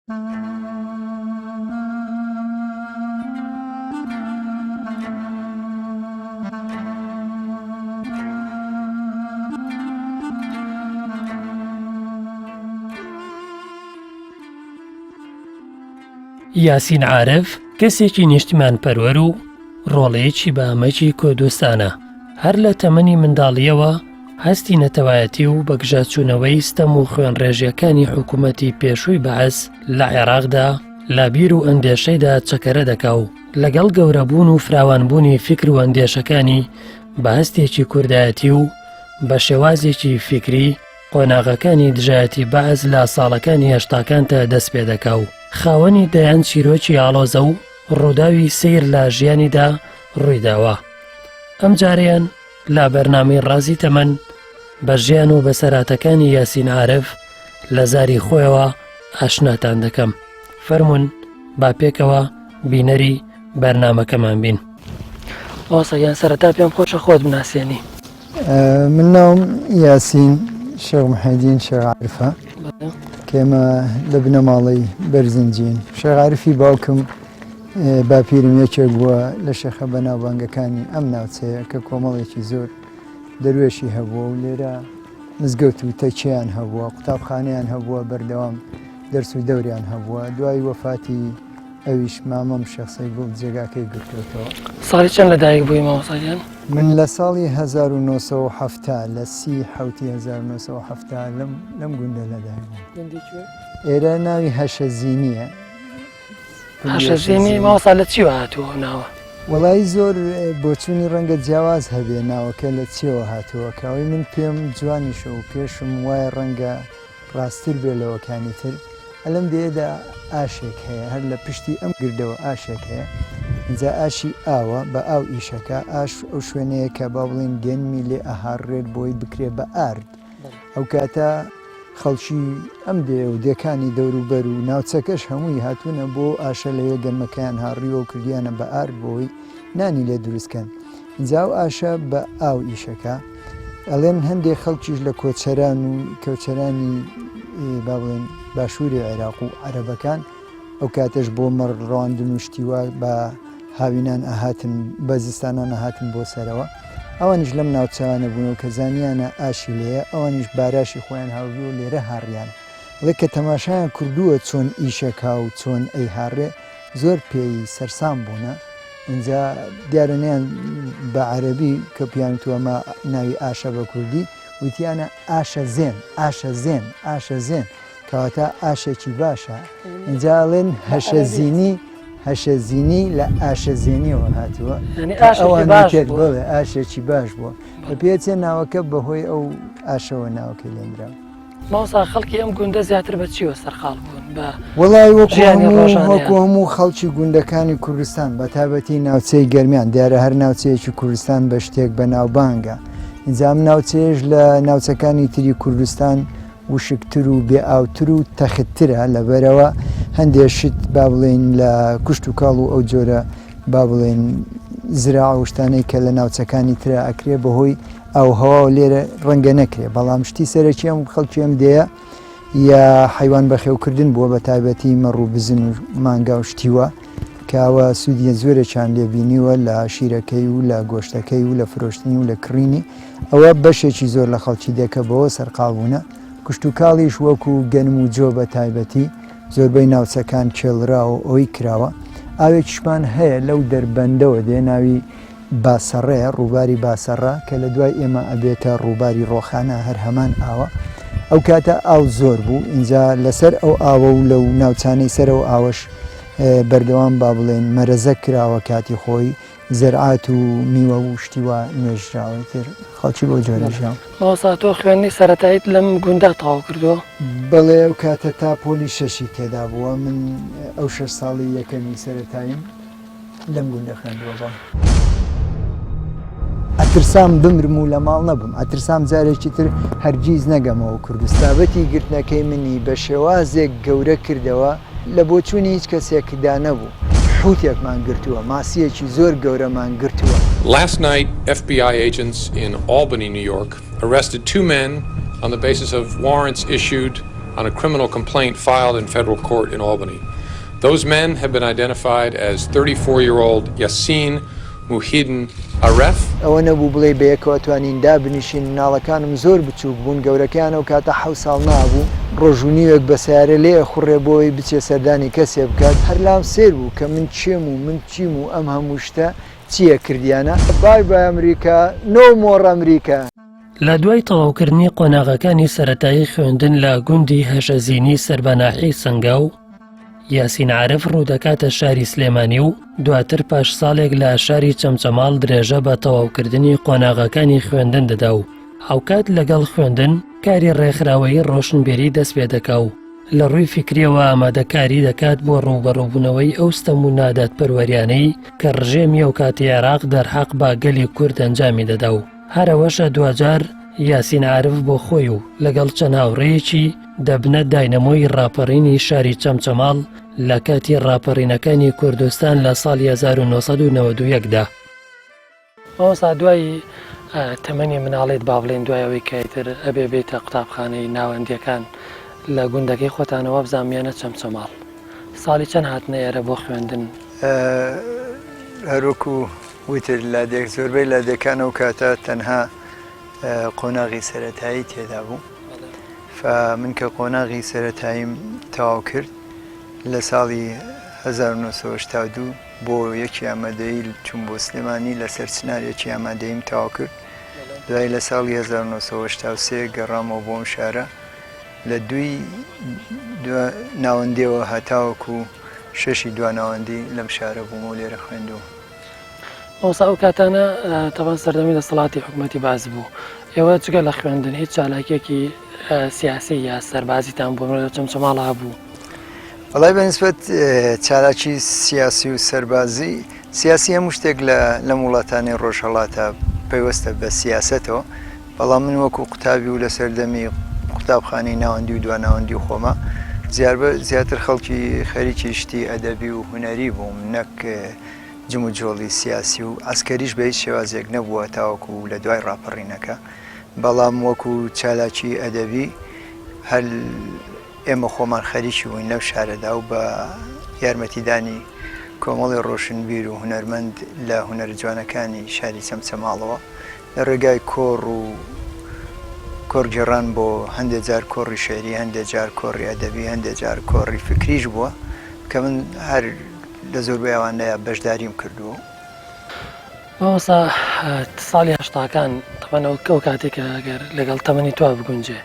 یاسین عارف کەسێکی نیشتیمانپەروەر و ڕۆڵەیەکی بە ئەمەکی کوردستانە، هەر لە تەمەنی منداڵییەوە هەستی نەتەوایەتی و بەگژاچوونەوەی ستەم و خوێنڕێژییەکانی حکوومەتی پێشووی بەعس لە عێراقدا لە بیر و ئەندێشەیدا چەکەرە دەکا و لەگەڵ گەورەبوون و فراوانبوونی فیکر و ئەندێشەکانی بە هەستێکی کوردایەتی و بە شێوازێکی فیکری قۆناغەکانی دژایەتی بەعس لە ساڵەکانی هەشتاکانتا دەست پێ دەکا و خاوەنی دەیان چیرۆکی ئاڵۆزە و ڕووداوی سەیر لە ژیانیدا ڕوویداوە. ئەمجارەیان لە بەرنامەی ڕازی تەمەن بە ژیان و بەسەراتەکانی یاسین عارف لە زاری خۆیەوە ئاشناتان دەکەم. فەرموون با پێکەوە بینەری بەرنامەکەمان بین. مامۆستا گیان سەرەتا پێم خۆشە خۆت بناسێنی. من ناوم یاسین شێخ محێدین شێخ عارفە کە ئێمە لە بنەماڵەی بەرزنجین. شێخ عارفی باوکم باپیرم یەکێک بووە لە شێخە بەناوبانگەکانی ئەم ناوچەیە کە کۆمەڵێکی زۆر دەروێشی هەبووە و لێرە مزگەوت و تەکیان هەبووە، قوتابخانەیان هەبووە، بەردەوام دەرس و دەوریان هەبووە. دوای وەفاتی ئەویش مامەم شێخ سەیگوڵ جێگاکەی گرتووەتەوە. ساڵی چەند لەدایک بووی مامۆستا گیان؟ من لە ساڵی 1970 لە سی حوتی 1970 لەم لەم گوندە لەدایک بووم. گوندی کوێ؟ ئێرە ناوی هەشەزینییە. هەشەزینی مامۆستا لە چیوە هاتووە ئەو ناوە؟ وەڵایی زۆر بۆچوونی ڕەنگە جیاواز هەبێ ناوەکە لە چیەوە هاتووە کە ئەوەی من پێم جوانیشە و پێشم وایە ڕەنگە ڕاستتر بێ لەوەکانی تر ئەلەم دێیەدا ئاشێک هەیە هەر لە پشتی ئەم گردەوە ئاشێک هەیە ئینجا ئاشی ئاوە بە ئاو ئیشەکە ئاش ئەو شوێنەیە کە با بڵێین گەنمی لێ ئەهاڕرێت بۆی بکرێ بە ئارد ئەو کاتە خەڵکی ئەم دێ و دێکانی دەوروبەر و ناوچەکەش هەمووی هاتوونە بۆ ئاشە لەوێ گەنمەکەیان هاڕیوە و کردیانە بە ئارد بۆی نانی لێ دروست کەن ئینجا ئەو ئاشە بە ئاو ئیشەکە ئەڵێن هەندێ خەڵکیش لە کۆچەران و کۆچەرانی با بڵێن باشووری عێراق و عەرەبەکان ئەو کاتەش بۆ مەڕ ڕەواندن و شتی وا بە هاوینان ئەهاتن بە زستانان ئەهاتن بۆ سەرەوە ئەوانیش لەم ناوچانە بوون و کە زانیانە ئاشی لێیە ئەوانیش باراشی خۆیان هاوردووە و لێرە هاڕیان ئەڵێ کە تەماشایان کردووە چۆن ئیشەکا و چۆن ئەیهاڕێ زۆر پێی سەرسام بوونە ئینجا دیارە نیان بە عەرەبی کە پیان وتووە ئەمە ناوی ئاشە بە کوردی وتیانە ئاشە زێن ئاشە زێن ئاشە زێن کەواتە ئاشێکی باشە ئینجا ئەڵێن هەشەزینی هەشەزینی لە ئاشەزێنیەوە هاتووە بڵێ ئاشێکی باش بووە بە پێچێ ناوەکە بەهۆی ئەو ئاشەوە ناوەکەی لێنرا مامۆستا خەڵکی ئەم گوندە زیاتر بە چیوە سەرقاڵ بوون بە وەڵای وەکو وەکو هەموو خەڵکی گوندەکانی کوردستان بە تایبەتی ناوچەی گەرمیان دیارە هەر ناوچەیەکی کوردستان بە شتێک بە ناوبانگە ئینجا ئەم ناوچەیەش لە ناوچەکانی تری کوردستان وشکتر و بێ ئاوتر و تەختترە لەبەرەوە هەندێ شت با بڵێین لە کوشت و کاڵ و ئەو جۆرە با بڵێین زراع و شتانەی کە لە ناوچەکانی ترا ئەکرێ بەهۆی ئاوهەواوە لێرە ڕەنگە نەکرێ بەڵام شتی سەرەکی ئەم خەڵکی ئەم دێیە یا حەیوان بەخێوکردن بووە بە تایبەتی مەڕ و بزن و مانگا و شتی وا کە ئەوە سوودیە زۆرێکیان لێ بینیوە لە شیرەکەی و لە گۆشتەکەی و لە فرۆشتنی و لە کڕینی ئەوە بەشێکی زۆر لە خەڵکی دێکە بەوە سەرقاڵ بوونە کشتوکاڵیش وەکو گەنم و جۆ بە تایبەتی زۆربەی ناوچەکان کێڵراوە و ئەوی کراوە ئاوێکیشمان هەیە لەو دەربەندەوە دێ ناوی باسەڕەیە، ڕووباری باسەڕە کە لە دوای ئێمە ئەبێتە ڕووباری ڕۆخانە هەر هەمان ئاوە. ئەو کاتە ئاو زۆر بوو، ئینجا لەسەر ئەو ئاوە و لەو ناوچانەی سەر ئەو ئاوەش بەردەوام با بڵێین مەرەزە کراوە کاتی خۆی زەرعات و میوە و شتی وا نێژراوە ئیتر خەڵکی بەو جۆرە ژیاون. مامۆستا تۆ خوێندنی سەرەتاییت لەم گوندە تەواو کردووە؟ بەڵێ ئەو کاتە تا پۆلی شەشی تێدا بووە من ئەو شەش ساڵی یەکەمی سەرەتاییم لەم گوندە خوێندووە بەڵێ. ئەترسام بمرم و لە ماڵ نەبم، ئەترسام جارێکی تر هەرگیز نەگەمەوە کوردستان. بابەتی گرتنەکەی منی بە شێوازێک گەورە کردەوە لە بۆچوونی هیچ کەسێکدا نەبوو. حوتێکمان گرتووە، ماسییەکی زۆر گەورەمان گرتووە. Last night, FBI agents in Albany, New York, arrested two men on the basis of warrants issued. on a criminal complaint filed in federal court in Albany. Those men have been identified as 34-year-old Yassine Muhyiddin Aref. ئەوە نەبوو بڵێی بەیەکەوە توانین دابنیشین، مناڵەکانم زۆر بچووک بوون، گەورەکەیان ئەو کاتە حەوت ساڵ نابوو، ڕۆژ و نیوێک بە سەیارە لێ ئەخوڕێ بۆ ئەوەی بچێ سەردانی کەسێ بکات، هەر لام سەیر بوو کە من کێم و من چیم و ئەم هەموو شتە چییە کردیانە. بای بای ئەمریکا، no more ئەمریکا. لە دوای تەواوکردنی قۆناغەکانی سەرەتایی خوێندن لە گوندی هەشەزینی سەر بە ناحیەی سەنگاو، یاسین عارف ڕوودەکاتە شاری سلێمانی و دواتر پاش ساڵێک لە شاری چەمچەماڵ درێژە بە تەواوکردنی قۆناغەکانی خوێندن دەدا و هاوکات لەگەڵ خوێندن کاری ڕێکخراوەیی ڕۆشنبیری دەست پێ دەکا و لە ڕووی فیکریەوە ئامادەکاری دەکات بۆ ڕووبەڕووبوونەوەی ئەو ستەم و نادادپەروەریانەی کە ڕژێمی ئەوکاتی عێراق دەرحەق بە گەلی کورد ئەنجامی دەدا و هەرەوەشە دواجار یاسین عارف بۆ خۆی و لەگەڵ چەند هاوڕێیەکی دەبنە داینەمۆی ڕاپەڕینی شاری چەمچەماڵ لە کاتی ڕاپەڕینەکانی کوردستان لە ساڵی 1991 دا. مامۆستا دوای تەمەنی مناڵیت با بڵێین دوای ئەوەی کە ئیتر ئەبێ بێیتە قوتابخانەی ناوەندیەکان لە گوندەکەی خۆتانەوە وابزانم یانە چەمچەماڵ ساڵی چەند هاتنە ئێرە بۆ خوێندن؟ هەروەکو وتت لادێک زۆربەی لادێکان ئەو کاتە تەنها قۆناغی سەرەتایی تێدا بوو من کە قۆناغی سەرەتاییم تەواو کرد لە ساڵی 1992 بۆ یەکی ئامادەیی چوون بۆ سلێمانی لەسەر چنار یەکی ئامادەییم تەواو کرد دوای لە ساڵی 1983 گەڕامەوە بۆ ئەم شارە لە دووی ناوەندیەوە هەتاوەکو شەشی دواناوەندی لەم شارە بووم و لێرە خوێندووم. مامۆستا ئەو کاتانە تەبان سەردەمی دەسەڵاتی حکوومەتی بەعس بوو ئێوە جگە لە خوێندن هیچ چالاکیەکی سیاسی یا سەربازیتان بۆ لە چەمچەماڵ هەبوو؟ وەڵای بە نسبەت چالاکی سیاسی و سەربازی سیاسی هەموو شتێک لە لەم وڵاتانی ڕۆژهەڵاتە پەیوەستە بە سیاسەتەوە بەڵام من وەکو قوتابی و لە سەردەمی قوتابخانەی ناوەندی و دواناوەندی خۆمە زیاربە زیاتر خەڵکی خەریکی شتی ئەدەبی و هونەری بووم نەک جموجۆڵی سیاسی و عەسکەریش بە هیچ شێوازێک نەبووە تاوەکو لە دوای ڕاپەڕینەکە، بەڵام وەکو چالاکی ئەدەبی هەر ئێمە خۆمان خەریکی بووین لەم شارەدا و بە یارمەتیدانی کۆمەڵی ڕۆشنبیر و هونەرمەند لە هونەرە جوانەکانی شاری چەمچەماڵەوە لە ڕێگای کۆڕ و کۆڕگێڕان بۆ هەندێ جار کۆڕی شیعری هەندێ جار کۆڕی ئەدەبی هەندێ جار کۆڕی فکریش بووە کە من هەر لە زۆربەی ئەوانەیا بەشداریم کردووە. مامۆستا ساڵی هەشتاکان تەبەن ئەو ئەو کاتێک کە ئەگەر لەگەڵ تەمەنی تۆ بگونجێ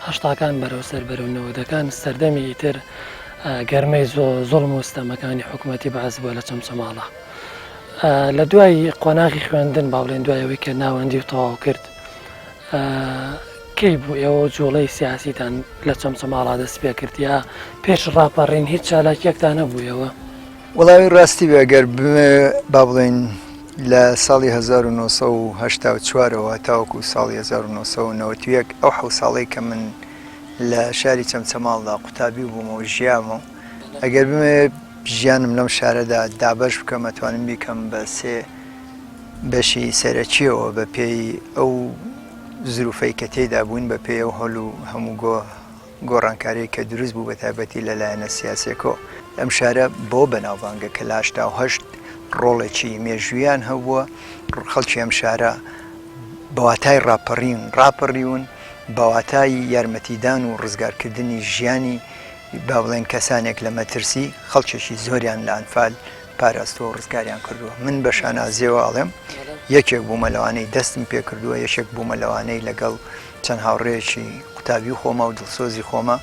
هەشتاکان بەرەو سەر بەرەو نەوەدەکان سەردەمی ئیتر گەرمەی زوڵم و ستەمەکانی حکوومەتی بەعس بووە لە چەمچەماڵە لە دوای قۆناغی خوێندن با بڵێن دوای ئەوەی کە ناوەندی و تەواو کرد کەی بوو ئێوە جوڵەی سیاسیتان لە چەمچەماڵا دەست پێ کرد یا پێش ڕاپەڕین هیچ چالاکیەکتان هەبوویەوە؟ وەڵامی ڕاستی بێ گەر بمەوێ با بڵێین لە ساڵی 1984 ەوە تاوەکو ساڵی 1991 ئەو حەو ساڵەی کە من لە شاری چەمچەماڵدا قوتابی بووم و ژیام و ئەگەر بمەوێ ژیانم لەم شارەدا دابەش بکەم ئەتوانم بیکەم بە سێ بەشی سەرەکیەوە بە پێی ئەو زروفەی کە تێیدا بووین بە پێی ئەو هەل و هەموو گۆ گۆڕانکاریی کە دروست بوو بە تایبەتی لە لایەنە سیاسیەکەوە. ئەم شارە بەوە بەناوبانگە کە لە 88 ڕۆڵێکی مێژوویان هەبووە، خەڵکی ئەم شارە بە واتای ڕاپەڕین ڕاپەڕیون، بە واتای یارمەتیدان و ڕزگارکردنی ژیانی با بڵێن کەسانێک لە مەترسی، خەڵکێکی زۆریان لە ئەنفال پاراستووە و ڕزگاریان کردووە. من بە شانازییەوە ئەڵێم یەکێک بوومە لەوانەی دەستم پێکردووە، یەکێک بوومە لەوانەی لەگەڵ چەند هاوڕێیەکی قوتابی خۆمە و دڵسۆزی خۆمە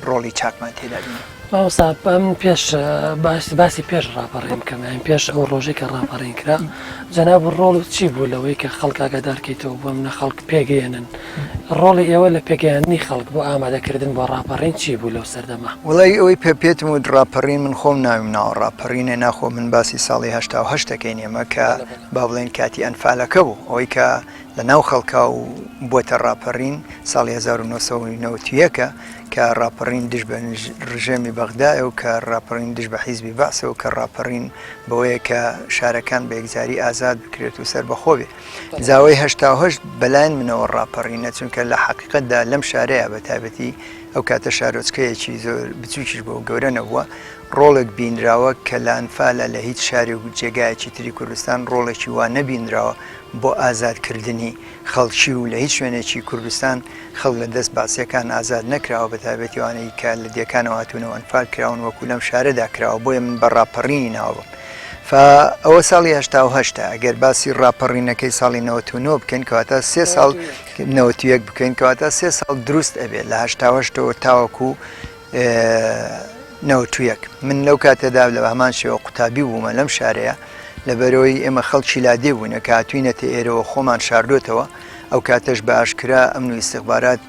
ڕۆڵی چاکمان تێدا بینی. مامۆستا ئەمن پێش باسی پێش ڕاپەڕین بکەم یان پێش ئەو ڕۆژەی کە ڕاپەڕین کرا جەناب ڕۆڵ چی بوو لەوەی کە خەڵک ئاگادار کەیتەوە بۆ منە خەڵک پێگەیەنن ڕۆڵی ئێوە لە پێگەیاندنی خەڵک بۆ ئامادەکردن بۆ ڕاپەڕین چی بوو لەو سەردەمە؟ وەڵی ئەوەی پێ پێتم وت ڕاپەڕین من خۆم ناویم ناوە ڕاپەڕینێ ناخۆ من باسی ساڵی 88 دەکەین ئێمە کە با بڵێن کاتی ئەنفالەکە بوو ئەوەی کە لە ناو خەڵکا و بۆتە ڕاپەڕین ساڵی 1991 ە کە ڕاپەڕین دژ بە ڕژێمی بەغدایە و کە ڕاپەڕین دژ بە حیزبی بەعسە و کە ڕاپەڕین بەوەیە کە شارەکان بە یەکجاری ئازاد بکرێت و سەربەخۆ بێ. زاوەی 88 بەلایەن منەوە ڕاپەڕینە چونکە لە حەقیقەتدا لەم شارەیە بە تایبەتی ئەو کاتە شارۆچکەیەکی زۆر بچووکیش بووە و گەورە نەبووە، ڕۆڵێک بینراوە کە لە ئەنفالە لە هیچ شارێک و جێگایەکی تری کوردستان ڕۆڵێکی وا نەبینراوە بۆ ئازادکردنی خەڵکی و لە هیچ شوێنێکی کوردستان خەڵک لە دەست بەعسیەکان ئازاد نەکراوە بە تایبەتی ئەوانەی کە لە دێکانەوە هاتوون و ئەنفال کراون وەکو لەم شارەدا کراوە بۆیە من بە ڕاپەڕینی ناوەبم فا ئەوە ساڵی 88 ئەگەر باسی ڕاپەڕینەکەی ساڵی 99 بکەین کەواتە سێ ساڵ 91 بکەین کەواتە سێ ساڵ دروست ئەبێت لە 88ەوە تاوەکو 91 من لەو کاتەدا لە هەمان شێوە قوتابی بوومە لەم شارەیە لەبەرەوەی ئێمە خەڵکی لادێ بووینە کە هاتوینەتە ئێرەوە خۆمان شاردۆتەوە ئەو کاتەش بە ئاشکرا ئەمن و ئیستیخبارات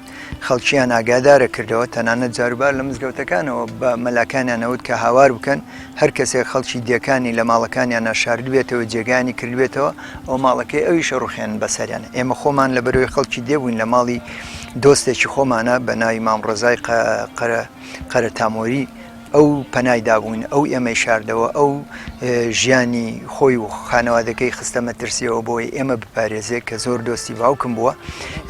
خەڵکیان ئاگادارە کردەوە، تەنانەت جاروبار لە مزگەوتەکانەوە بە مەلاکانیان ئەوت کە هاوار بکەن، هەر کەسێک خەڵکی دێکانی لە ماڵەکانیانا شاردبێتەوە جێگایانی کردبێتەوە، ئەوە ماڵەکەی ئەویش ئەڕوخێنن بەسەریان. ئێمە خۆمان لەبەرئەوەی خەڵکی دێ بووین لە ماڵی دۆستێکی خۆمانا بە ناوی مام ڕەزای قەرە قەرەتامۆری، ئەو پەنای دابووین، ئەو ئێمەی شاردەوە، ئەو ژیانی خۆی و خانەوادەکەی خستە مەترسیەوە بۆی ئێمە بپارێزێ کە زۆر دۆستی باوکم بووە.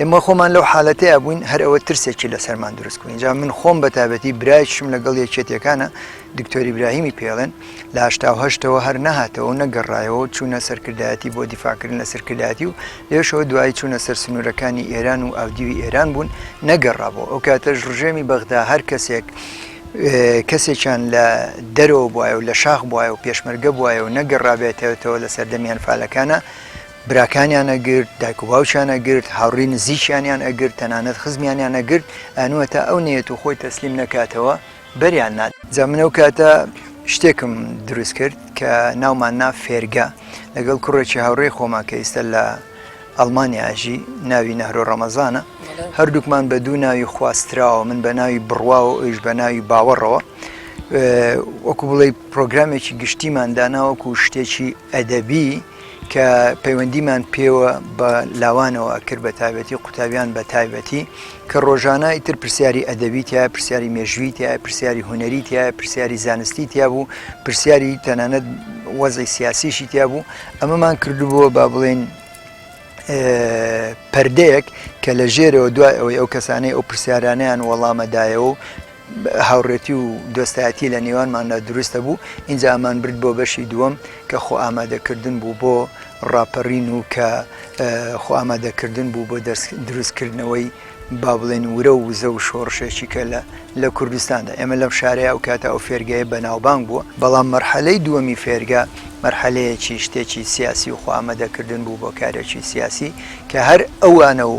ئێمە خۆمان لەو حالەتەیا بووین هەر ئەوە ترسێکی لەسەرمان دروست بوو. ئینجا من خۆم بە تایبەتی برایشم لەگەڵ یەکێتیەکانە دکتۆر ئیبراهیمی پێڵێن لە 88ەوە هەر نەهاتەوە و نەگەڕایەوە و چوونە سەرکردایەتی بۆ دیفاعکردن لە سەرکردایەتی و لێشەوە دوایی چوونە سەر سنوورەکانی ئێران و ئاودیوی ئێران بوون نەگەڕابەوە. ئەو کاتەش ڕژێمی بەغدا هەر کەسێک کەسێکیان لە دەرەوە بوایە و لە شاخ بوایە و پێشمەرگە بوایە و نەگەڕابێتەوە لە سەردەمی ئەنفالەکانە براکانیان ئەگرت دایک و باوکیان ئەگرت هاوڕێی نزیکیانیان ئەگرت تەنانەت خزمیانیان ئەگرت ئەنووە تا ئەو نەیەت و خۆی تەسلیم نەکاتەوە بەریان ناد. جا من ئەو کاتە شتێکم دروست کرد کە ناومان نا فێرگە لەگەڵ کوڕێکی هاوڕێی خۆمان کە ئیستا لە ئەڵمانیا ئەژی ناوی نەهرۆ ڕەمەزانە هەردووکمان بە دوو ناوی خواستراوە من بە ناوی بڕواوە ئەویش بە ناوی باوەڕەوە وەکو بڵێ پرۆگرامێکی گشتیمان دانا وەکو شتێکی ئەدەبی کە پەیوەندیمان پێوە بە لاوانەوە ئەکرد بە تایبەتی قوتابیان بە تایبەتی کە ڕۆژانە ئیتر پرسیاری ئەدەبی تایە پرسیاری مێژووی تایە پرسیاری هونەری تایە پرسیاری زانستی تیا بوو پرسیاری تەنانەت وەزعی سیاسیشی تیا بوو ئەمەمان کردبووە با بڵێن پەردەیەک کە لە ژێرەوە دوای ئەوەی ئەو کەسانەی ئەو پرسیارانەیان وەڵامەدایەوە و هاوڕێتی و دۆستایەتی لە نێوانماندا دروستە بوو اینجا ئەمان برد بۆ بەشی دووەم کە خۆ ئامادەکردن بوو بۆ ڕاپەڕین و کە خۆ ئامادەکردن بوو بۆ دروستکردنەوەی با بڵێن ورە و وزە و شۆڕشێکی کە لە لە کوردستاندا ئێمە لەم شارەیا ئەو کاتە ئەو فێرگەیە بەناوبانگ بووە بەڵام مەرحەلەی دووەمی فێرگە مەرحەلەیەکی شتێکی سیاسی و خۆ ئامادەکردن بوو بۆ کارێکی سیاسی کە هەر ئەوانە و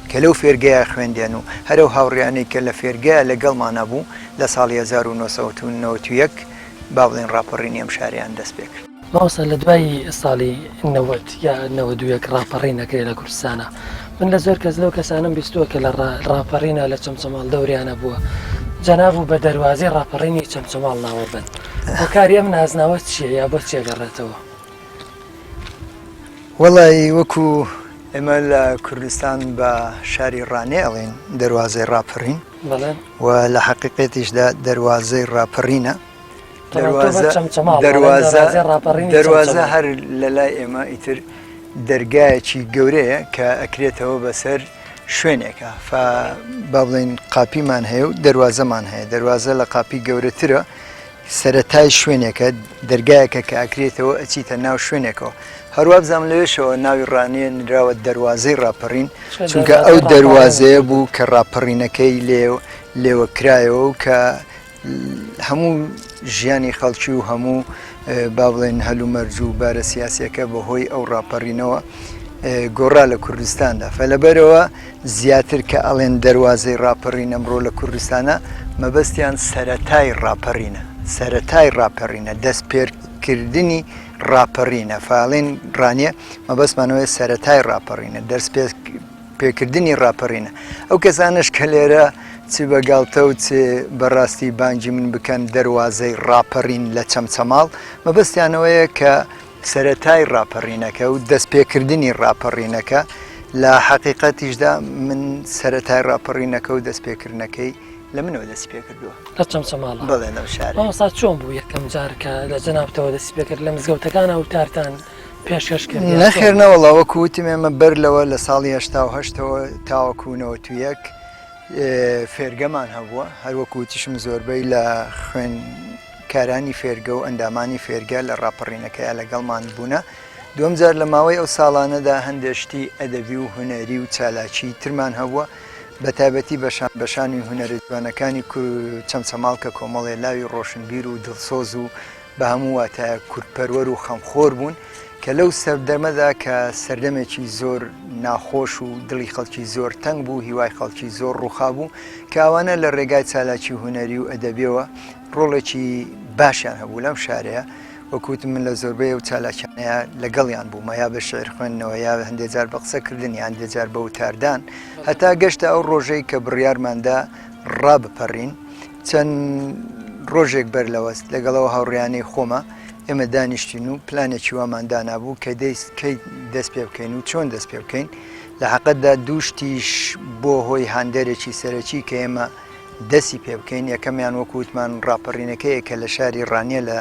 کە لەو فێرگەیە خوێندێن و هەر ئەو هاوڕیانەی کە لە فێرگەیە لەگەڵمانە بوو لە ساڵی 1991 با بڵێن ڕاپەڕینی ئەم شارەیان دەست پێکرد. مامۆستا لە دوای ساڵی 90 یا 91 ڕاپەڕین ئەکرێ لە کوردستانە من لە زۆر کەس لەو کەسانم بیستووە کە لە ڕاپەڕینە لە چەمچەماڵ دەوریانە بووە جەناب و بە دەروازەی ڕاپەڕینی چەمچەماڵ ناوەبن هۆکاری ئەم نازناوە چییە یا بۆ چێ گەڕێتەوە؟ وەڵی وەکو ئێمە لە کوردستان بە شاری ڕانێ ئەڵێن دەروازەی ڕاپەڕین و لە حەقیقەتیشدا دەروازەی ڕاپەڕینە دەروازە هەر لە لای ئێمە ئیتر دەرگایەکی گەورەیە کە ئەکرێتەوە بەسەر شوێنێکە فا با بڵێن قاپیمان هەیە و دەروازەمان هەیە دەروازە لە قاپی گەورەترە سەتای شوێنێکە دەرگایەکە کە ئەکرێتەوە ئەچیتە ناو شوێنێکەوە هەروە بزانام لەوێشەوە ناوی ڕانیە نراوە دەروازەی ڕاپەڕین چونکە ئەو دەروازەیە بوو کە ڕاپەڕینەکەی لێ لێوە کرایەوە و کە هەموو ژیانی خەڵکی و هەموو با بڵێن هەلومەرج و بارە سیاسیەکە بەهۆی ئەو ڕاپەڕینەوە گۆڕا لە کوردستاندا فەلەبەرەوە زیاتر کە ئەڵێن دەواازەی ڕاپەڕین ئەمڕۆ لە کوردستانە مەبەستیان سەتای ڕاپەڕینە سەتای ڕاپەڕینە دەست پێکردنی ڕاپەڕینە فاڵێن ڕانیە مەبەستمانەوەی سەتای ڕاپەڕینە دەست پێ پێکردنی ڕاپەڕینە. ئەو کەسانەش کە لێرە چ بە گاڵتە و چ بە ڕاستی بانگی من بکەن دەروازەی ڕاپەڕین لە چەمچەماڵ، مەبەستیان ئەوەیە کە سەرەتای ڕاپەڕینەکە و دەستپێکردنی ڕاپەڕینەکە، لە حەقیقەتیشدا من سەرەتای ڕاپەڕینەکە و دەستپێکردنەکەی لە منەوە دەستی پێکردووە. لە چەمچەماڵە؟ بەڵێ لەم شارە. مامۆستا چۆن بوو یەکەم جار کە لە جەنابتەوە دەستی پێکرد لە مزگەوتەکانا وتارتان پێشکەش کرد یا نەخێر نەوەڵا وەکو وتم ئێمە بەر لەوە لە ساڵی 88ەوە تاوەکو 91. فێرگەمان هەبووە، هەروەکو وتیشم زۆربەی لە خوێندکارانی فێرگە و ئەندامانی فێرگە لە ڕاپەڕینەکەیا لەگەڵمان بوونە. دووەم جار لە ماوەی ئەو ساڵانەدا هەندێ شتی ئەدەبی و هونەری و چالاکیی ترمان هەبووە، بە تایبەتی بە شان بە شانی هونەرە جوانەکانی چەمچەماڵ کە کۆمەڵێ لاوی ڕۆشنبیر و دڵسۆز و بە هەموو واتایەک کوردپەروەر و خەمخۆر بوون کە لەو سەردەمەدا کە سەردەمێکی زۆر ناخۆش و دڵی خەڵکی زۆر تەنگ بوو، هیوای خەڵکی زۆر ڕووخابوو، کە ئەوانە لە ڕێگای چالاکی هونەری و ئەدەبیەوە ڕۆڵێکی باشیان هەبوو لەم شارەیە. وەک وتم من لە زۆربەی ئەو چالاکیانەیا لەگەڵیان بوومە یا بە شیعر خوێندنەوە یا هەندێ جار بە قسەکردن یا هەندێ جار بە وتاردان هەتا گەشتە ئەو ڕۆژەی کە بڕیارماندا ڕابپەڕین چەند ڕۆژێک بەر لەوەست لەگەڵ ئەو هاوڕێیانەی خۆمە ئێمە دانیشتین و پلانێکی وامان دانابوو کە کەی دەست پێ بکەین و چۆن دەست پێ بکەین لە حەقەتدا دوو شتیش بۆ هۆی هاندەرێکی سەرەکی کە ئێمە دەستی پێ بکەین یەکەمیان وەکو وتمان ڕاپەڕینەکەیە کە لە شاری ڕانیە لە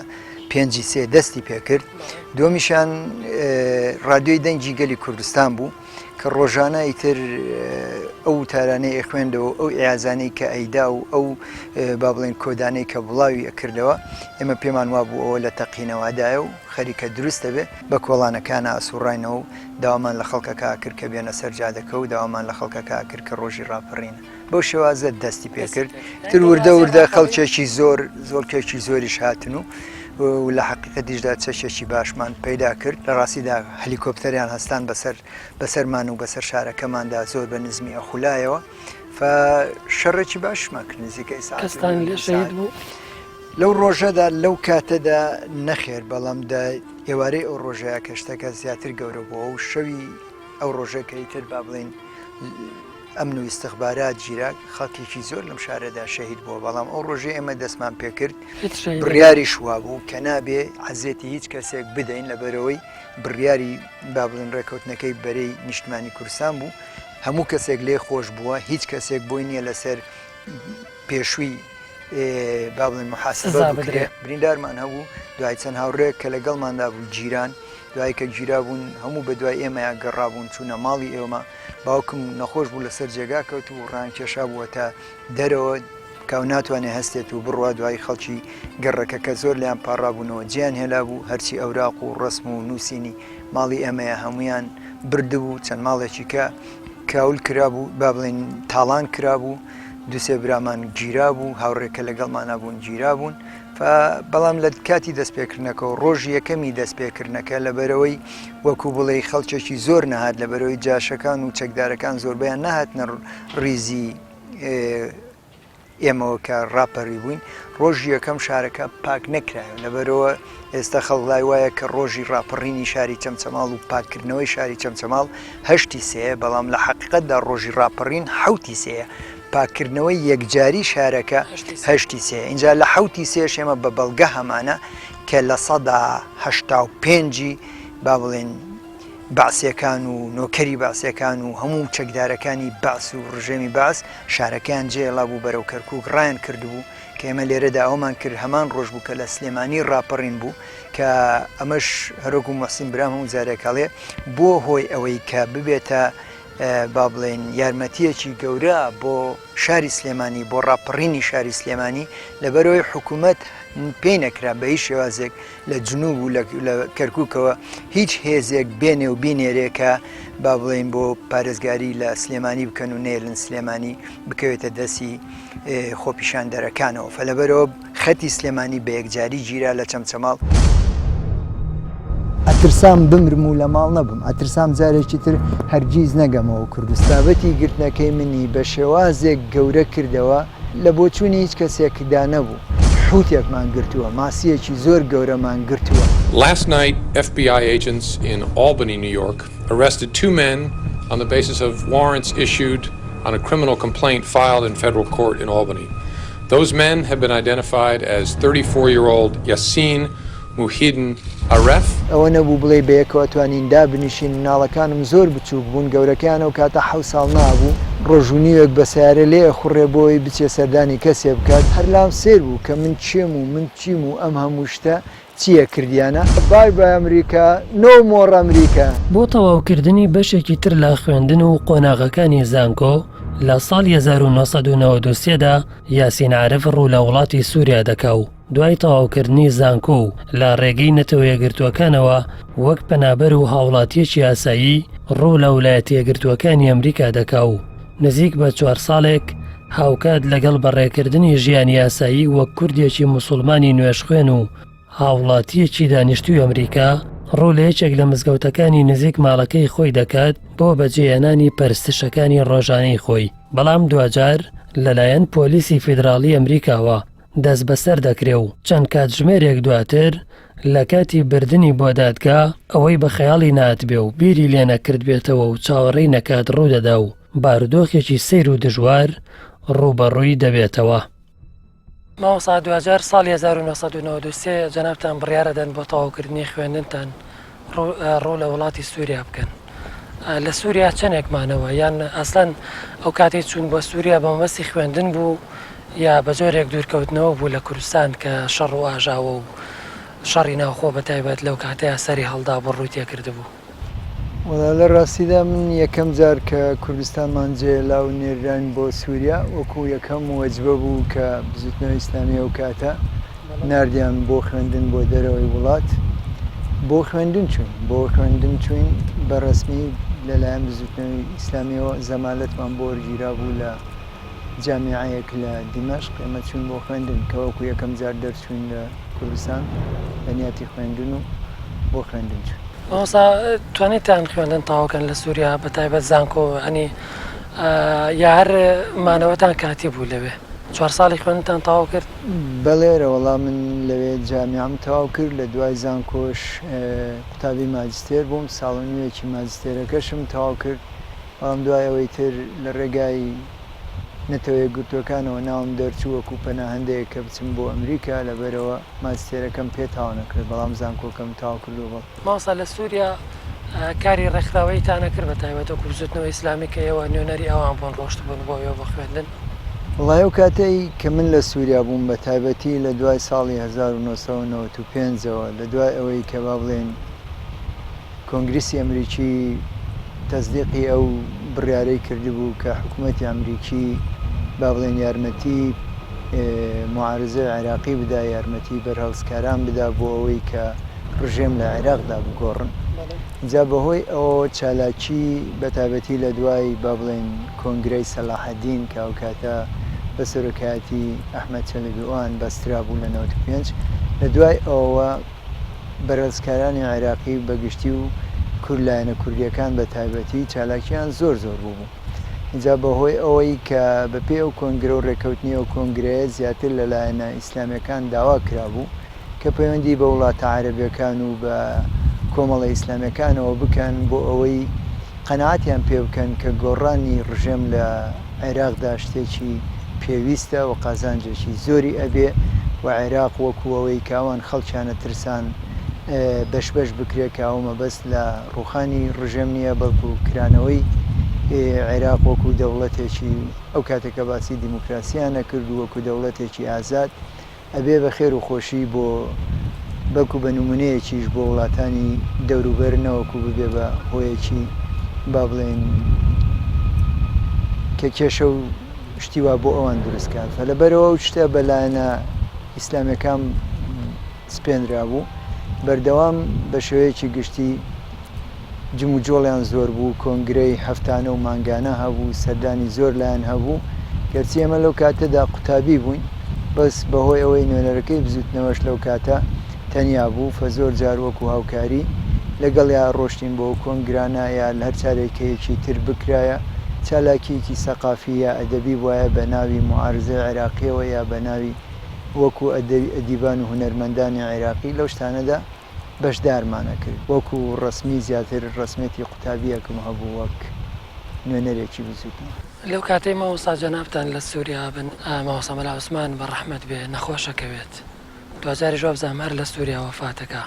پێنجی سێ دەستی پێکرد دووەمیشان ڕادیۆی دەنگی گەلی کوردستان بوو کە ڕۆژانە ئیتر ئەو وتارانەی ئەخوێندەوە ئەو ئیعازانەی کە ئەیدا و ئەو با بڵێن کۆدانەی کە بڵاوی ئەکردەوە ئێمە پێمان وابوو ئەوە لە تەقینەوەدایە و خەریکە دروست دەبێ بە کۆڵانەکانا ئەسوڕاینەوە و داوامان لە خەڵکەکە ئەکرد کە بێنە سەر جادەکە و داوامان لە خەڵکەکە ئەکرد کە ڕۆژی ڕاپەڕینە بەو شێوازە دەستی پێکرد تر وردە وردە خەڵکێکی زۆر زۆڵکێکی زۆریش هاتن و و لە حقیقەتیشدا چەکێکی باشمان پەیدا کرد لە ڕاستیدا هەلیکۆپتەریان هەستان بەسەر بەسەرمان و بەسەر شارەکەماندا زۆر بە نزمی ئەخولایەوە شەڕێکی باشمان کرد نزیکەی ساعەت و کەستان نیو لێ دوو شەهید ساعەت. بوو؟ لەو ڕۆژەدا لەو کاتەدا نەخێر بەڵام دە ئێوارەی ئەو ڕۆژەیە کە شتەکە زیاتر گەورە بووە و شەوی ئەو ڕۆژە کە ئیتر با بڵێین ئەمن و ئیستخبارات گیرا، خەڵکێکی زۆر لەم شارەدا شەهید بووە، بەڵام ئەو ڕۆژەی ئێمە دەستمان پێکرد هیچ شەهیدێک بڕیاریش وابوو کە نابێ عەزێتی هیچ کەسێک بدەین لەبەرئەوەی بڕیاری با بڵێن ڕێکەوتنەکەی بەرەی نیشتمانی کوردستان بوو هەموو کەسێک لێ خۆش بووە هیچ کەسێک بۆی نییە لەسەر پێشووی با بڵێن محاسبە سزا بکرێ بدرێ. بریندارمان هەبوو دوای چەند هاوڕێک کە لەگەڵماندا بوو گیران دوای کە گیرابوون هەموو بە دوای ئێمەیا گەڕابوون چوونە ماڵی ئێمە باوکم نەخۆش بوو لەسەر جێگا کەوت و ڕان کێشابووە تا دەرەوە کاو ناتوانێ هەستێت و بڕوا دوای خەڵکی گەڕەکەکە زۆر لێیان پاڕابوونەوە جێیان هێلابوو هەرچی ئەوراق و ڕەسم و نووسینی ماڵی ئێمەیە هەموویان بردبوو چەند ماڵێکی کە کاول کرابوو با بڵێن تاڵان کرابوو دوسێ برامان گیرابوو هاوڕێکە لەگەڵمانا بوون گیرابوون بەڵام لە کاتی دەستپێکردنەکە و ڕۆژی یەکەمی دەستپێکردنەکە لەبەرەوەی وەکو بڵێی خەڵکێکی زۆر نەهات لەبەرەوەی جاشەکان و چەکدارەکان زۆربەیان نەهاتنە ڕیزی ئێمەوە کە ڕاپەری بووین ڕۆژی یەکەم شارەکە پاک نەکرایەوە لەبەرەوە ئێستا خەڵک لای وایە کە ڕۆژی ڕاپەڕینی شاری چەمچەماڵ و پاککردنەوەی شاری چەمچەماڵ هەشتی سێیە بەڵام لە حەقیقەتدا ڕۆژی ڕاپەڕین حەوتی سێیە پاککردنەوەی یەکجاری شارەکە هەشتی سێ اینجا لە حەوتی سێش ئێمە بە بەڵگە هەمانە کە 85%ی با بڵێن بەعسیەکان و نۆکەری بەعسیەکان و هەموو چەکدارەکانی بەعس و ڕژێمی بەعس شارەکەیان جێهێڵابوو بەرەو کەرکوک ڕایان کردبوو کە ئێمە لێرەدا ئەومان کرد هەمان ڕۆژ بوو کە لە سلێمانی ڕاپەڕین بوو کە ئەمەش هەرۆک و محسین برام هەموو جارێک ئەڵێ بۆ هۆی ئەوەی کە ببێتە با بڵێن یارمەتیەکی گەورە بۆ شاری سلێمانی بۆ ڕاپەڕینی شاری سلێمانی لەبەرەوەی حکوومەت پێی نەکرا بە هیچ شێوازێک لە جنوب و لە کەرکوکەوە هیچ هێزێک بێنێ و بینێرێ کە با بڵێین بۆ پارێزگاری لە سلێمانی بکەن و نێلن سلێمانی بکەوێتە دەستی خۆپیشاندەرەکانەوە فەلەبەرەوە خەتی سلێمانی بە یەکجاری گیرا لە چەمچەماڵ. ئەترسام بمرم و لە ماڵ نەبم، ئەترسام جارێکی تر هەرگیز نەگەمەوە کوردستان. بابەتی گرتنەکەی منی بە شێوازێک گەورە کردەوە لە بۆچوونی هیچ کەسێکدا نەبوو. حوتێکمان گرتووە، ماسییەکی زۆر گەورەمان گرتووە. Last night, FBI agents in Albany, New York, arrested two men on the basis of warrants issued on a criminal complaint filed in federal court in Albany. Those men have been identified as 34-year-old Yassine Muhyiddin Aref. ئەوە نەبوو بڵێی بەیەکەوە توانین دابنیشین، مناڵەکانم زۆر بچووک بوون، گەورەکەیان ئەو کاتە حەوت ساڵ نابوو، ڕۆژ و نیوێک بە سەیارە لێ ئەخوڕێ بۆ ئەوەی بچێ سەردانی کەسێ بکات، هەر لام سەیر بوو کە من کێم و من چیم و ئەم هەموو شتە چییە کردیانە. بای بای ئەمریکا، no more ئەمریکا. بۆ تەواوکردنی بەشێکی تر لە خوێندن و قۆناغەکانی زانکۆ. لە ساڵی 1993 دا یاسین عارف ڕوو لە وڵاتی سووریا دەکا و دوای تەواوکردنی زانکۆ و لە ڕێگەی نەتەوە یەکگرتووەکانەوە وەک پەنابەر و هاوڵاتییەکی ئاسایی ڕوو لە ولایەتە یەکگرتووەکانی ئەمریکا دەکا و نزیک بە چوار ساڵێک هاوکات لەگەڵ بەڕێکردنی ژیانی ئاسایی وەک کوردێکی موسوڵمانی نوێژخوێن و هاوڵاتییەکی دانیشتووی ئەمریکا ڕوو لە یەکێک لە مزگەوتەکانی نزیک ماڵەکەی خۆی دەکات بۆ بەجێهێنانی پەرستشەکانی ڕۆژانەی خۆی، بەڵام دواجار لەلایەن پۆلیسی فیدراڵی ئەمریکاوە دەستبەسەر دەکرێ و چەند کاتژمێرێک دواتر لە کاتی بردنی بۆ دادگا ئەوەی بە خەیاڵی نەهاتبێ و بیری لێ نەکردبێتەوە و چاوەڕێی نەکات ڕوودەدا و بارودۆخێکی سەیر و دژوار ڕووبەڕووی دەبێتەوە. مامۆستا دواجار ساڵی 1993 جەنابتان بڕیارەدەن بۆ تەواوکردنی خوێندنتان ڕوو لە وڵاتی سووریا بکەن لە سووریا چەندێک مانەوە یان ئەسلەن ئەو کاتێک چوون بۆ سووریا بە مەبەستی خوێندن بوو یا بە جۆرێک دوورکەوتنەوە بوو لە کوردستان کە شەڕ و ئاژاوە و شەڕی ناوخۆ بە تایبەت لەو کاتەیە سەری هەڵدا بوو ڕووی تێکردبوو. وەڵا لە ڕاستیدا من یەکەم جار کە کوردستانمان جێهێلا و نێردراین بۆ سووریا وەکوو یەکەم وەجبە بوو کە بزووتنەوەی ئیسلامی ئەو کاتە ناردیان بۆ خوێندن بۆ دەرەوەی وڵات بۆ خوێندن چووین بۆ خوێندن چووین بە ڕەسمی لەلایەن بزووتنەوەی ئیسلامیەوە زەمالەتمان بۆ وەرگیرابوو لە جامیعەیەک لە دیمەشق ئێمە چووین بۆ خوێندن کە وەکو یەکەم جار دەرچووین لە کوردستان بە نیاتی خوێندن و بۆ خوێندن چووین. مامۆستا توانیتان خوێندن تەواو کەن لە سووریا بە تایبەت زانکۆ یانی یا هەر مانەوەتان کاتی بوو لەوێ چوار ساڵی خوێندنتان تەواو کرد؟ بەڵێ رەوەڵا من لەوێ جامیعەم تەواو کرد لە دوای زانکۆش قوتابی ماجستێر بووم ساڵ و نیوێکی ماجستێرەکەشم تەواو کرد بەڵام دوای ئەوەی تر لە ڕێگای نەتەوە یەکگرتووەکانەوە ناوم دەرچوو وەکو پەناهەندەیەک کە بچم بۆ ئەمریکا لەبەرئەوە ماجستێرەکەم پێ تەواو نەکرد بەڵام زانکۆکەم تەواو کردووە بەڵێ. مامۆستا لە سوریا کاری ڕێکخراوەییتان ئەکرد بە تایبەت وەکو بزوتنەوەی ئیسلامی کە ئێوە نوێنەری ئەوان بوون ڕۆشتبوون بۆ ئەوێ بۆ خوێندن؟ وەڵای ئەو کاتەی کە من لە سوریا بووم بە تایبەتی لە دوای ساڵی 1995 ەوە لە دوای ئەوەی کە با بڵێین کۆنگرسی ئەمریکی تەسدیقی ئەو بڕیارەی کردبوو کە حکوومەتی ئەمریکی با بڵێن یارمەتی موعارزەی عێراقی بدا، یارمەتی بەرهەڵستکاران بدا بۆ ئەوەی کە ڕژێم لە عێراقدا بگۆڕن. جا بەهۆی ئەوەوە چالاکی بە تایبەتی لە دوای با بڵێین کۆنگرەی سەلاحەدین کە ئەو کاتە بە سەرۆکایەتی ئەحمەد چەلەبی ئۆان بەسترابوو لە 95 لە دوای ئەوەوە بەرهەڵستکارانی عێراقی بە گشتی و کورد لایەنە کوردییەکان بە تایبەتی چالاکییان زۆر زۆر بووبوو. ئینجا بە هۆی ئەوەی کە بە پێی ئەو کۆنگرە و ڕێککەوتنی ئەو کۆنگرەیە زیاتر لە لایەنە ئیسلامییەکان داوا کرابوو کە پەیوەندی بە وڵاتە عەرەبییەکان و بە کۆمەڵە ئیسلامییەکانەوە بکەن بۆ ئەوەی قەناعەتیان پێ بکەن کە گۆڕانی ڕژێم لە عێراقدا شتێکی پێویستە و قازانجێکی زۆری ئەبێ و عێراق وەکو ئەوەی کە ئەوان خەڵکیان ئەترسان بەش بەش بکرێ کە ئەو مەبەست لە ڕووخانی ڕژێم نییە بەڵکو کرانەوەی عێراق وەکو دەوڵەتێکی ئەو کاتێک کە باسی دیموکراسیان ئەکرد و وەکو دەوڵەتێکی ئازاد ئەبێ بە خێر و خۆشی بۆ بەلکو بە نمونەیەکیش بۆ وڵاتانی دەوروبەر نەوەکو ببێ بە هۆیەکی با بڵێین کە کێشە و شتی وا بۆ ئەوان دروست کات فەلەبەرەوە ئەو شتە بە لایەنە ئیسلامیەکان سپێنرابوو بەردەوام بە شێوەیەکی گشتی جموجۆڵیان زۆر بوو، کۆنگرەی هەفتانە و مانگانە هەبوو، سەردانی زۆر لایەن هەبوو، گەرچی ئێمە لەو کاتەدا قوتابی بووین، بەس بەهۆی ئەوەی نوێنەرەکەی بزووتنەوەش لەو کاتە تەنیا بوو، فەزۆر جار وەکو هاوکاری لەگەڵیا ڕۆشتین بۆ ئەو کۆنگرانە یا لە هەر چارێکەیەکی تر بکرایە، چالاکییەکی سەقافی یا ئەدەبی بوایە بە ناوی موعارزەی عێراقییەوە یا بە ناوی وەکو ئەدیبان و هونەرمەندانی عێراقی لەو شتانەدا بەشدارمان ئەکرد وەکو ڕەسمی زیاتر ڕەسمیەتی قوتابیەکم هەبوو وەک نوێنەرێکی بزوتنەوە. لەو کاتەی مامۆستا جەنابتان لە سوریا بن مامۆستا مەلا عوسمان بە ڕەحمەت بێ نەخۆش ئەکەوێت دواجاریش وابزانم هەر لە سوریا وەفات ئەکا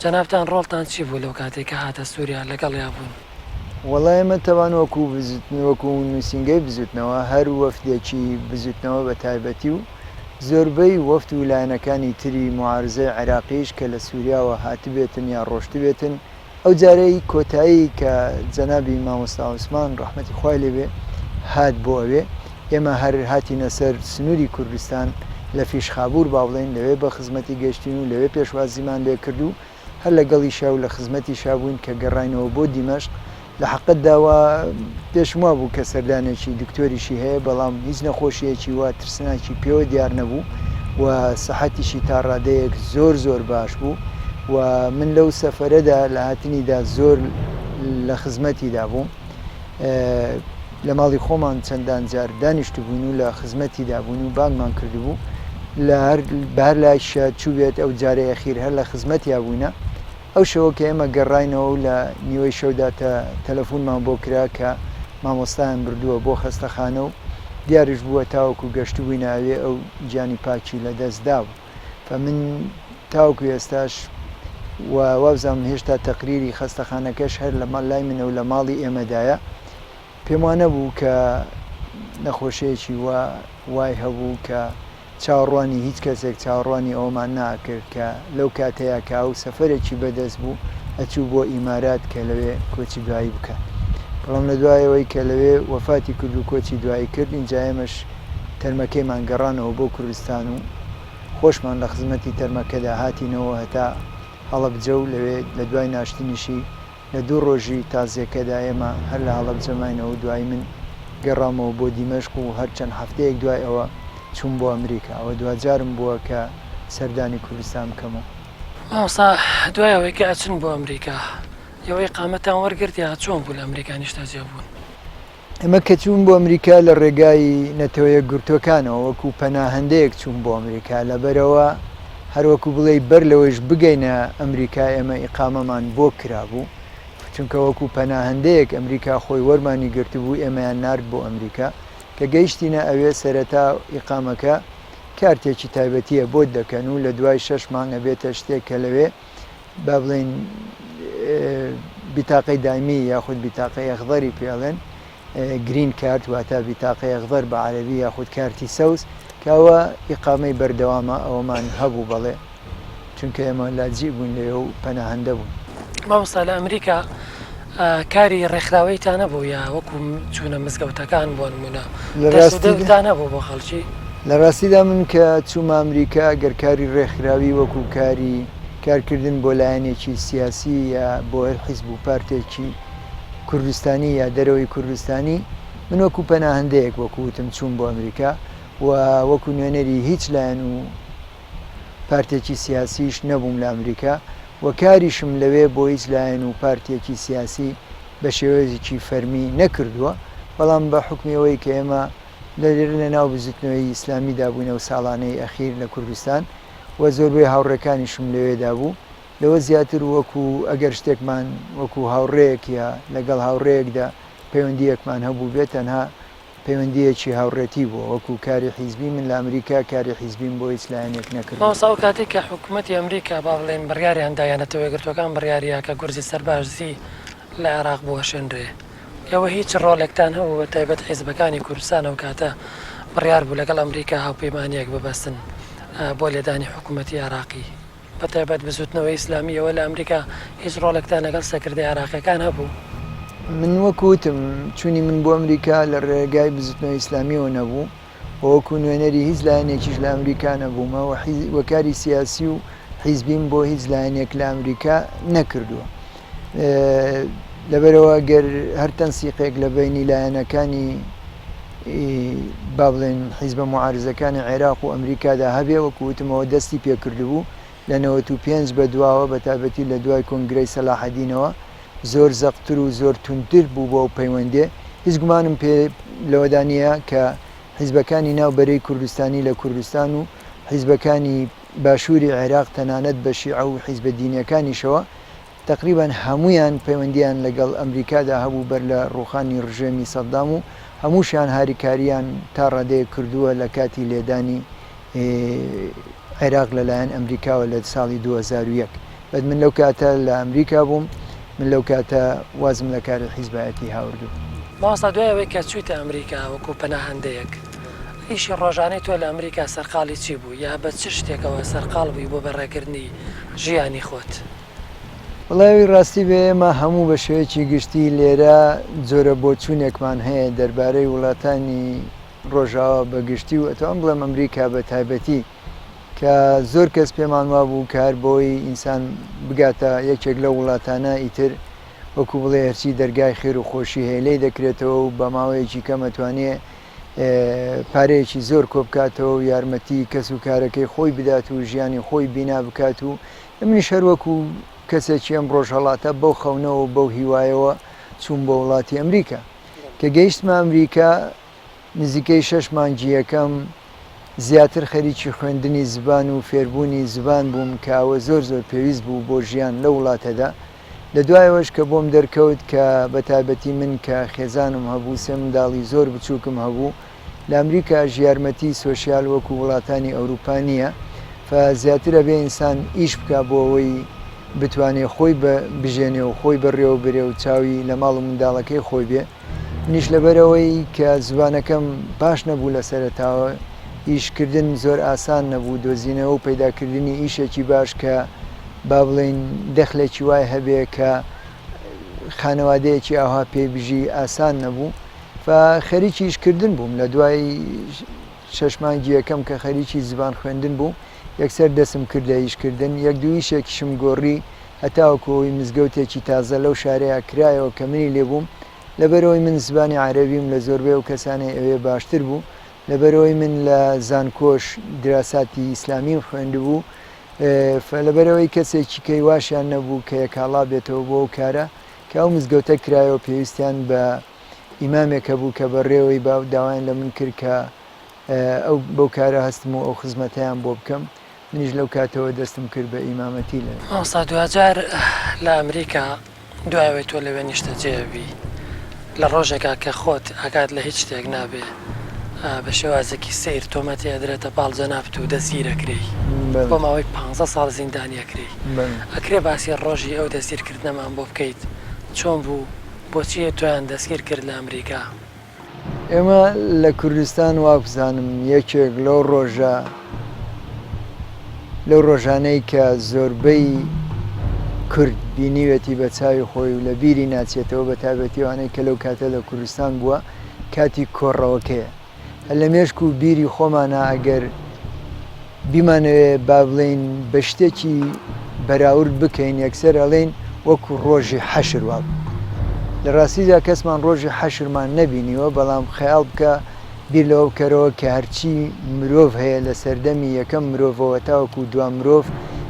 جەنابتان ڕۆڵتان چی بوو لەو کاتەی کە هاتە سوریا لەگەڵیا بوون؟ وەڵا ئێمە تەبان وەکو بزوتنەوە وەکو نوسینگەی بزوتنەوە هەر وەفدێکی بزوتنەوە بە تایبەتی و زۆربەی وەفد و لایەنەکانی تری موعارزەی عێراقیش کە لە سوریاوە هاتبێتن یا ڕۆشتبێتن، ئەو جارەی کۆتایی کە جەنابی مامۆستا عوسمان ڕەحمەتی خوای لێ بێ هات بۆ ئەوێ، ئێمە هەر هاتینە سەر سنووری کوردستان لە فیشخابوور با بڵێین لەوێ بە خزمەتی گەشتین و لەوێ پێشوازیمان لێ کرد و هەر لەگەڵیشا و لە خزمەتیشا بووین کە گەڕاینەوە بۆ دیمەشق، لە حەقەتدا وا پێشم وابوو کە سەردانێکی دکتۆریشی هەیە، بەڵام هیچ نەخۆشییەکی وا ترسناکی پێوە دیار نەبوو و سەحەتیشی تا ڕادەیەک زۆر زۆر باش بوو و من لەو سەفەرەدا لە هاتنیدا زۆر لە خزمەتیدا بووم. لە ماڵی خۆمان چەندان جار دانیشتبووین و لە خزمەتیدا بووین و بانگمان کردبوو. لە هەر بە هەر لایەکیشا چووبێت ئەو جارەی ئەخیر هەر لە خزمەتیا بووینە. ئەو شەوە کە ئێمە گەڕاینەوە و لە نیوەی شەودا تە تەلەفونمان بۆ کرا کە مامۆستایان بردووە بۆ خەستەخانە و دیاریش بووە تاوەکو گەشتبووینە ئەوێ ئەو گیانی پاکی لە دەست دابوو. فمن تاوەکو ئێستاش و وابزانم هێشتا تەقریری خەستەخانەکەش هەر لە لای منە و لە ماڵی ئێمەدایە. پێم وا نەبوو کە نەخۆشییەکی وا وای هەبوو کە چاوەڕوانی هیچ کەسێک چاوەڕوانی ئەوەمان نەئەکرد کە لەو کاتەیا کە ئەو سەفەرێکی بەدەست بوو ئەچوو بۆ ئیمارات کە لەوێ کۆچی دوایی بکات بەڵام لە دوای ئەوەی کە لەوێ وەفاتی کرد و کۆچی دوایی کرد ئینجا ئێمەش تەرمەکەیمان گەڕانەوە بۆ کوردستان و خۆشمان لە خزمەتی تەرمەکەدا هاتینەوە هەتا هەڵەبجە و لەوێ لە دوای ناشتنیشی لە دوو ڕۆژی تازیەکەدا ئێمە هەر لە هەڵەبجە ماینەوە و دوایی من گەڕامەوە بۆ دیمەشق و هەر چەند هەفتەیەک دوای ئەوە چووم بۆ ئەمریکا. ئەوە دواجارم بووە کە سەردانی کوردستان بکەمەوە. مامۆستا دوای ئەوەی کە ئەچن بۆ ئەمریکا ئێوە ئیقامەتان وەرگرت یا چۆن بوو لە ئەمریکا نیشتەجێ بوون؟ ئێمە کە چوون بۆ ئەمریکا لە ڕێگای نەتەوە یەکگرتووەکانەوە وەکو پەناهەندەیەک چوون بۆ ئەمریکا لەبەرئەوە هەر وەکو بڵێی بەر لەوەیش بگەینە ئەمریکا ئێمە ئیقامەمان بۆ کرابوو چونکە وەکو پەناهەندەیەک ئەمریکا خۆی وەرمانی گرتبوو ئێمەیان نارد بۆ ئەمریکا کە گەیشتینە ئەوێ سەرەتا ئیقامەکە کارتێکی تایبەتیە بۆت دەکەن و لە دوای شەش مانگ ئەبێتە شتێک کە لەوێ با بڵێین بیتاقەی دایمی یاخود بیتاقەی ئەخضەری پێ ئەڵێن green card واتە بیتاقەی ئەخضەر بە عەرەبی یاخود کارتی سەوز کە ئەوە ئیقامەی بەردەوامە ئەوەمان هەبوو بەڵێ چونکە ئێمە لاجی بووین لەوێ و پەناهەندە بووین. مامۆستا لە ئەمریکا کاری ڕێکخراوەیتان هەبوو یا وەکو چوونە مزگەوتەکان بۆ نموونە دەرس و دەرتان هەبوو بۆ خەڵکی؟ لە ڕاستیدا من کە چوومە ئەمریکا گەر کاری ڕێکخراوی وەکو کاری کارکردن بۆ لایەنێکی سیاسی یا بۆ هەر حیزب و پارتێکی کوردستانی یا دەرەوەی کوردستانی من وەکو پەناهەندەیەک وەکو وتم چووم بۆ ئەمریکا و وەکو نوێنەری هیچ لایەن و پارتێکی سیاسیش نەبووم لە ئەمریکا و کاریشم لەوێ بۆ هیچ لایەن و پارتێکی سیاسی بە شێوەیەکی فەرمی نەکردووە بەڵام بە حوکمی ئەوەی کە ئێمە لە لێرە لە ناو بزوتنەوەی ئیسلامیدا بووین ئەو ساڵانەی ئەخیر لە کوردستان و زۆربەی هاوڕێکانیشم لەوێدا بوو لەوە زیاتر وەکو ئەگەر شتێکمان وەکو هاوڕێیەک یا لەگەڵ هاوڕێیەکدا پەیوەندییەکمان هەبووبێت تەنها پەیوەندییەکی هاوڕێتی بووە وەکو کاری حیزبی من لە ئەمریکا کاری حیزبیم بۆ هیچ لایەنێک نەکردووە. مامۆستا ئەو کاتەی کە حکومەتی ئەمریکا با بڵێین بڕیاریان دا یا نەتەوە یەکگرتووەکان بڕیاریا کە گورزی سەربازی لە عێراق بوەشێنرێ ئێوە هیچ ڕۆڵێکتان هەبوو بە تایبەت حیزبەکانی کوردستان ئەو کاتە بڕیار بوو لەگەڵ ئەمریکا هاوپەیمانییەک ببەستن بۆ لێدانی حکومەتی عێراقی بە تایبەت بزوتنەوەی ئیسلامی ئێوە لە ئەمریکا هیچ ڕۆڵێکتان لەگەڵ سەرکردە عێراقیەکان هەبوو؟ من وەک وتم چوونی من بۆ ئەمریکا لە ڕێگای بزوتنەوەی ئیسلامیەوە نەبوو و وەکو نوێنەری هیچ لایەنێکیش لە ئەمریکا نەبوومە و کاری سیاسی و حیزبیم بۆ هیچ لایەنێک لە ئەمریکا نەکردووە. لەبەرئەوە گەر هەر تەنسیقێک لە بەینی لایەنەکانی با بڵێن حیزبە موعارزەکانی عێراق و ئەمریکادا هەبێ وەکو وتمەوە دەستی پێکردبوو لە 95 بە دواوە بە تایبەتی لە دوای کۆنگرەی سەلاحەدینەوە زۆر زەقتر و زۆر توندتر بوو بۆ ئەو پەیوەندێ هیچ گومانم پێ لەوەدا نییە کە حیزبەکانی ناو بەرەی کوردستانی لە کوردستان و حیزبەکانی باشووری عێراق تەنانەت بە شیعە و حیزبە دینیەکانیشەوە تەقریبەن هەموویان پەیوەندییان لەگەڵ ئەمریکادا هەبوو بەر لە ڕووخانی ڕژێمی سەدام و هەمووشیان هاریکارییان تا ڕادەیەک کردووە لە کاتی لێدانی عێراق لەلایەن ئەمریکاوە لە ساڵی 2001 بەس من لەو کاتە لە ئەمریکا بووم من لەو کاتە وازم لە کاری حیزبایەتی هاوردوو. مامۆستا دوای ئەوەی کە چوویتە ئەمریکا وەکوو پەناهەندەیەک ئیشی ڕۆژانەی تۆ لە ئەمریکا سەرقاڵی چی بوو یا بە چ شتێکەوە سەرقاڵ بووی بۆ بەڕێکردنی ژیانی خۆت؟ وەڵای ئەوی ڕاستی بێ ئێمە هەموو بە شێوەیەکی گشتی لێرە جۆرە بۆچوونێکمان هەیە دەربارەی وڵاتانی ڕۆژاوا بە گشتی و ئەتوانم بڵێم ئەمریکا بە تایبەتی کە زۆر کەس پێمان وابوو کە هەر بۆی ئینسان بگاتە یەکێک لەو وڵاتانە ئیتر وەکو بڵێ هەرچی دەرگای خێر و خۆشی هەیە لێی دەکرێتەوە و بە ماوەیەکی کەم ئەتوانێ پارەیەکی زۆر کۆبکاتەوە و یارمەتی کەس و کارەکەی خۆی بدات و ژیانی خۆی بینا بکات و منیش هەر وەکو کەسێکی ئەم ڕۆژهەڵاتە بەو خەونەوە و بەو هیوایەوە چووم بۆ وڵاتی ئەمریکا. کە گەیشتمە ئەمریکا نزیکەی شەش مانگی یەکەم زیاتر خەریکی خوێندنی زبان و فێربوونی زبان بووم کە ئەوە زۆر زۆر پێویست بوو بۆ ژیان لەو وڵاتەدا. لە دوایەوەش کە بۆم دەرکەوت کە بە تایبەتی من کە خێزانم هەبوو سێ منداڵی زۆر بچووکم هەبوو لە ئەمریکاش یارمەتی social وەکو وڵاتانی ئەوروپا نییە فە زیاتر ئەبێ ئینسان ئیش بکا بۆ ئەوەی بتوانێ خۆی بژێنێ و خۆی بەڕێوە بەرێ و چاوی لە ماڵ و منداڵەکەی خۆی بێ منیش لەبەرئەوەی کە زبانەکەم باش نەبوو لە سەرەتاوە ئیش کردن زۆر ئاسان نەبوو دۆزینەوە و پەیداکردنی ئیشێکی باش کە با بڵێین دەخلێکی وای هەبێ کە خانەوادەیەکی ئاوها پێی بژی ئاسان نەبوو فە خەریکی ئیش کردن بووم لە دوای شەش مانگی یەکەم کە خەریکی زبان خوێندن بووم یەکسەر دەسم کردە ئیش کردن یەک دوو ئیشێکیشم گۆڕی هەتاوەکو ئەوەی مزگەوتێکی تازە لەو شارەیا کرایەوە کە منی لێ بووم، لەبەرئەوەی من زبانی عەرەبیم لە زۆربەی ئەو کەسانەی ئەوێ باشتر بوو، لەبەرئەوەی من لە زانکۆش دراساتی ئیسلامیم خوێندبوو، لەبەرئەوەی کەسێکی کەی واشیان نەبوو کە یەکاڵا بێتەوە بۆ ئەو کارە، کە ئەو مزگەوتە کرایەوە پێویستیان بە ئیمامێک هەبوو کە بەڕێوەی با و داوایان لە من کرد کە ئەو بەو کارە هەستم و ئەو خزمەتەیان بۆ بکەم. منیش لەو کاتەوە دەستم کرد بە ئیمامەتی لە. مامۆستا دواجار لە ئەمریکا دوای ئەوەی تۆ لەوێ نیشتەجێ ئەبی لە ڕۆژێکا کە خۆت ئاگات لە هیچ شتێک نابێ بە شێوازێکی سەیر تۆمەتی ئەدرێتە پاڵ جەنابت و دەستگیر ئەکرێی بۆ ماوەی پانزە ساڵ زیندانی ئەکرێی ئەکرێ باسی ڕۆژی ئەو دەستگیرکردنەمان بۆ بکەیت چۆن بوو بۆچی تۆیان دەستگیر کرد لە ئەمریکا؟ ئێمە لە کوردستان وابزانم یەکێک لەو ڕۆژە لەو ڕۆژانەی کە زۆربەی کورد بینیوێتی بە چاوی خۆی و لە بیری ناچێتەوە بە تایبەتی ئەوانەی کە لەو کاتە لە کوردستان بووە کاتی کۆڕەوەکەیە هەر لە مێشک و بیری خۆمانە ئەگەر بیمانەوێ با بڵێین بە شتێکی بەراورد بکەین یەکسەر ئەڵێین وەکو ڕۆژی حەشر وابوو. لە ڕاستیدا کەسمان ڕۆژی حەشرمان نەبینیوە بەڵام خەیاڵ بکە بیر لەوە بکەرەوە کە هەرچی مرۆڤ هەیە لە سەردەمی یەکەم مرۆڤەوە تاوەکو دوا مرۆڤ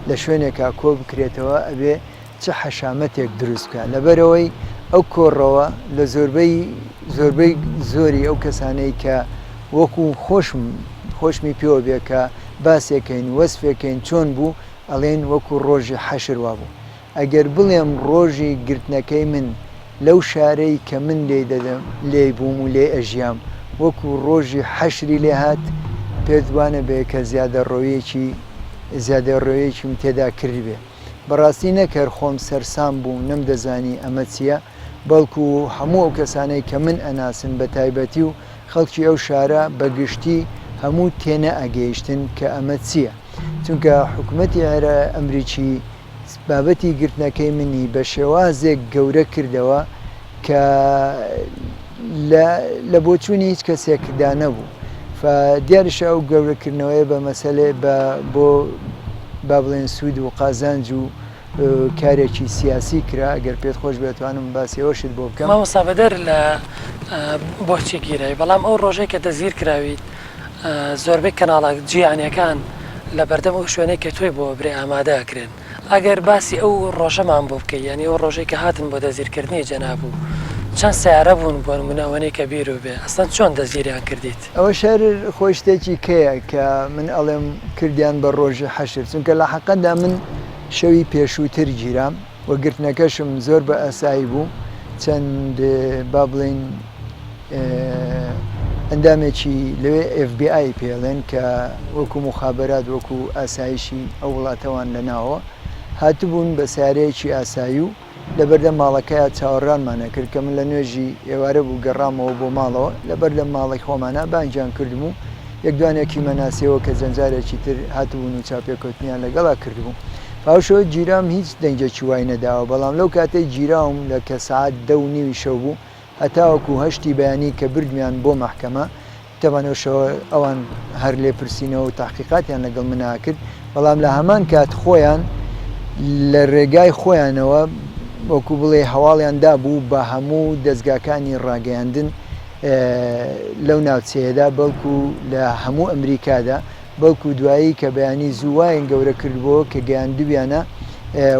لە شوێنێکا کۆ بکرێتەوە ئەبێ چ حەشامەتێک دروست بکا لەبەرئەوەی ئەو کۆڕەوە لە زۆربەی زۆربەی زۆری ئەو کەسانەی کە وەکو خۆشم خۆشمی پێوە بێ کە باسێکەین وەسفێکەین چۆن بوو ئەڵێن وەکو ڕۆژی حەشر وابوو ئەگەر بڵێم ڕۆژی گرتنەکەی من لەو شارەی کە من لێی دەدەم لێی بووم و لێی ئەژیام وەکو ڕۆژی حەشری لێ هات پێت وانەبێ کە زیادەڕۆیەکی زیادەڕۆیەکیم تێدا کردبێ. بەڕاستی نەک هەر خۆم سەرسام بووم نەمدەزانی ئەمە چییە، بەڵکو هەموو ئەو کەسانەی کە من ئەناسن بە تایبەتی و خەڵکی ئەو شارە بە گشتی هەموو تێنەئەگەیشتن کە ئەمە چییە. چونکە حکومەتی عێرا ئەمریکی بابەتی گرتنەکەی منی بە شێوازێک گەورە کردەوە کە لە لە بۆچوونی هیچ کەسێکدا نەبوو. فە دیاریشە ئەو گەورەکردنەوەیە بە مەسەلەی بە بۆ با بڵێن سوود و قازانج و کارێکی سیاسی کرا ئەگەر پێت خۆش بێت توانم باسی ئەوەشت بۆ بکەم. مامۆستا بەدەر لە بۆچی گیرای بەڵام ئەو ڕۆژەی کە دەستگیر کراویت زۆربەی کەناڵە جیهانیەکان لە بەردەم ئەو شوێنەی کە تۆی بۆ برێ ئامادە ئەکرێن ئەگەر باسی ئەو ڕۆژەمان بۆ بکەی یانی ئەو ڕۆژەی کە هاتن بۆ دەستگیرکردنی جەناب و چەند سەیارە بوون بۆ نمونە ئەوەنەی کە بیرو بێ ئەسڵەن چۆن دەستگیریان کردیت؟ ئەوە شەر خۆی شتێکی کەیە کە من ئەڵێم کردیان بە ڕۆژی حەشر چونکە لە حەقەدا من شەوی پێشووتر گیرام و گرتنەکەشم زۆر بە ئاسایی بوو چەند با بڵێین ئەندامێکی لەوێ FBI پێڵێن کە وەکو موخابەرات وەکو ئاسایشی ئەو وڵاتەوان لە ناوەوە هاتبوون بە سیارەیەکی ئاسایی و لەبەردەم ماڵەکەیا چاوەڕانمان ئەکرد کە من لە نوێژی ئێوارە بوو گەڕامەوە بۆ ماڵەوە لەبەردەم ماڵی خۆمانا بانگیان کردم و یەک دوانێکیمە ناسیەوە کە جەند جارێکی تر هاتبوون و چاوپێکەوتنیان لەگەڵا کردبووم. پاشەوە گیرام هیچ دەنگێکی وای نەداوە، بەڵام لەو کاتەی گیراوم لە کە سەعات دە و نیوی شەو بوو هەتاوەکو هەشتی بەیانی کە بردمیان بۆ مەحکەمە، تەبعەن ئەو شەوە ئەوان هەر لێپرسینەوە و تەحقیقاتیان لەگەڵ منا کرد، بەڵام لە هەمان کات خۆیان لە رێگای خۆیانەوە وەکو بڵێ هەواڵیان دابوو بە هەموو دەزگاکانی راگەیاندن لەو ناوچەیەدا بەڵکو لە هەموو ئەمریکادا بەڵکو دوایی کە بەیانی زوو وایان گەورە کردبۆوە کە گەیاندبیانە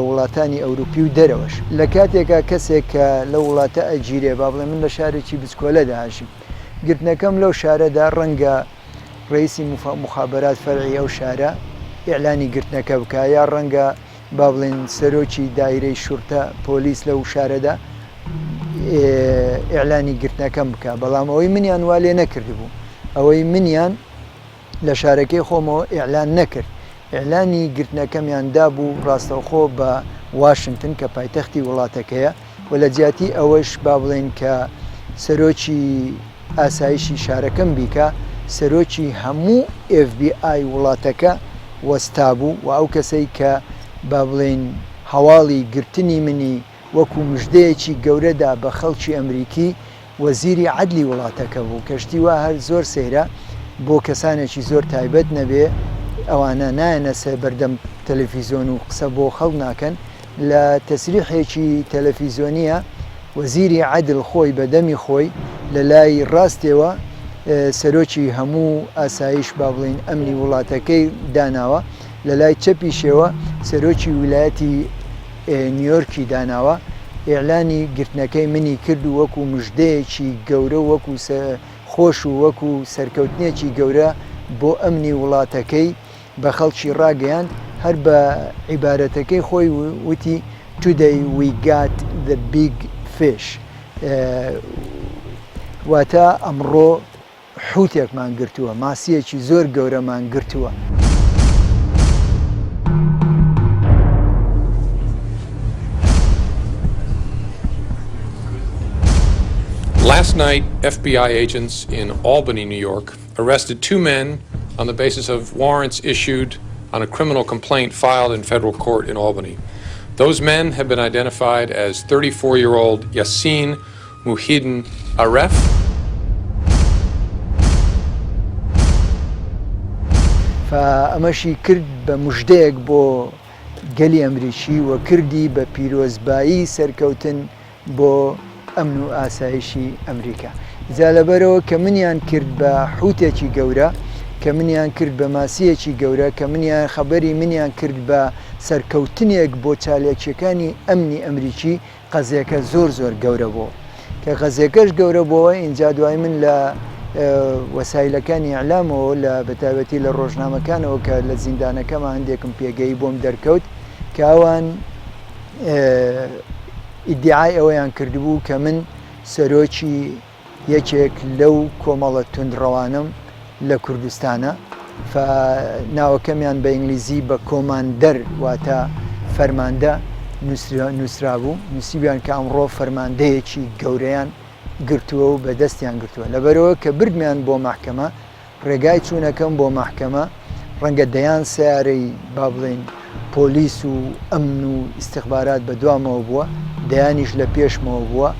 وڵاتانی ئەوروپی و دەرەوەش. لە کاتێکا کەسێک کە لەو وڵاتە ئەگیرێ، با بڵێم من لە شارێکی بچکۆلەدا ئەژیم، گرتنەکەم لەو شارەدا ڕەنگە ڕەئیسی موخابەرات فەرعی ئەو شارە ئیعلانی گرتنەکە بکا یا ڕەنگە با بڵێن سەرۆکی دایرەی شورتە پۆلیس لەو شارەدا ئیعلانی گرتنەکەم بکا، بەڵام ئەوەی منیان وا لێ نەکردبوو، ئەوەی منیان. لە شارەکەی خۆمەوە ئیعلان نەکرد، ئیعلانی گرتنەکەمیان دابوو ڕاستەوخۆ بە واشنتن کە پایتەختی وڵاتەکەیە و لە جیاتی ئەوەش با بڵێین کە سەرۆکی ئاسایشی شارەکەم بیکا، سەرۆکی هەموو ئێف بی ئای وڵاتەکە وەستابوو و ئەو کەسەی کە با بڵێین هەواڵی گرتنی منی وەکو مژدەیەکی گەورە دا بە خەڵکی ئەمریکی، وەزیری عەدلی وڵاتەکە بوو، کە شتی وا هەر زۆر سەیرە بۆ کەسانێکی زۆر تایبەت نەبێ ئەوانە نایەنە سەر بەردەم تەلەفیزۆن و قسە بۆ خەڵک ناکەن، لە تەسریحێکی تەلەفیزۆنیە وەزیری عەدل خۆی بە دەمی خۆی لە لای ڕاستێوە سەرۆکی هەموو ئاسایش با بڵێین ئەمنی وڵاتەکەی داناوە، لە لای چەپیشێوە سەرۆکی ویلایەتی نیۆرکی داناوە، ئیعلانی گرتنەکەی منی کرد و وەکو مژدەیەکی گەورە و وەکو خۆش و وەکو سەرکەوتنێکی گەورە بۆ ئەمنی وڵاتەکەی بە خەڵکی ڕاگەیاند، هەر بە عیبارەتەکەی خۆی وتی Today we got the big fish واتە ئەمڕۆ حوتێکمان گرتووە، ماسییەکی زۆر گەورەمان گرتووە. Last night, FBI agents in Albany, New York, arrested two men on the basis of warrants issued on a criminal complaint filed in federal court in Albany. Those men have been identified as 34-year-old Yassine Muhidin Aref. فا ئەمەشی کرد بە مژدەیەک بۆ گەلی ئەمریکی و کردی بە پیرۆزبایی سەرکەوتن بۆ ئەمن و ئاسایشی ئەمریکا. جا لەبەرئەوە کە منیان کرد بە حوتێکی گەورە، کە منیان کرد بە ماسییەکی گەورە، کە منیان خەبەری منیان کرد بە سەرکەوتنێک بۆ چالاکییەکانی ئەمنی ئەمریکی، قەزیەکە زۆر زۆر گەورە بۆ کە قەزیەکەش گەورە بۆوە ئینجا دوای من لە وەسایلەکانی ئیعلامەوە لە بەتایبەتی لە ڕۆژنامەکانەوە کە لە زیندانەکەما هەندێکم پێگەی بۆم دەرکەوت کە ئەوان ئیدعای ئەوەیان کردبوو کە من سەرۆکی یەکێک لەو کۆمەڵە توندڕەوانەم لە کوردستانە فە ناوەکەمیان بە ئینگلیزی بە کۆماندەر واتە فەرماندە نووسرابوو نووسیبیان کە ئەمڕۆ فەرماندەیەکی گەورەیان گرتووە و بە دەستیان گرتووە لەبەرەوە کە بردمیان بۆ مەحکەمە ڕێگای چوونەکەم بۆ مەحکەمە ڕەنگە دەیان سەیارەی با بڵێین پۆلیس و ئەمن و ئیستخبارات بە دوامەوە بووە، دەیانیش لە پێشمەوە بووە.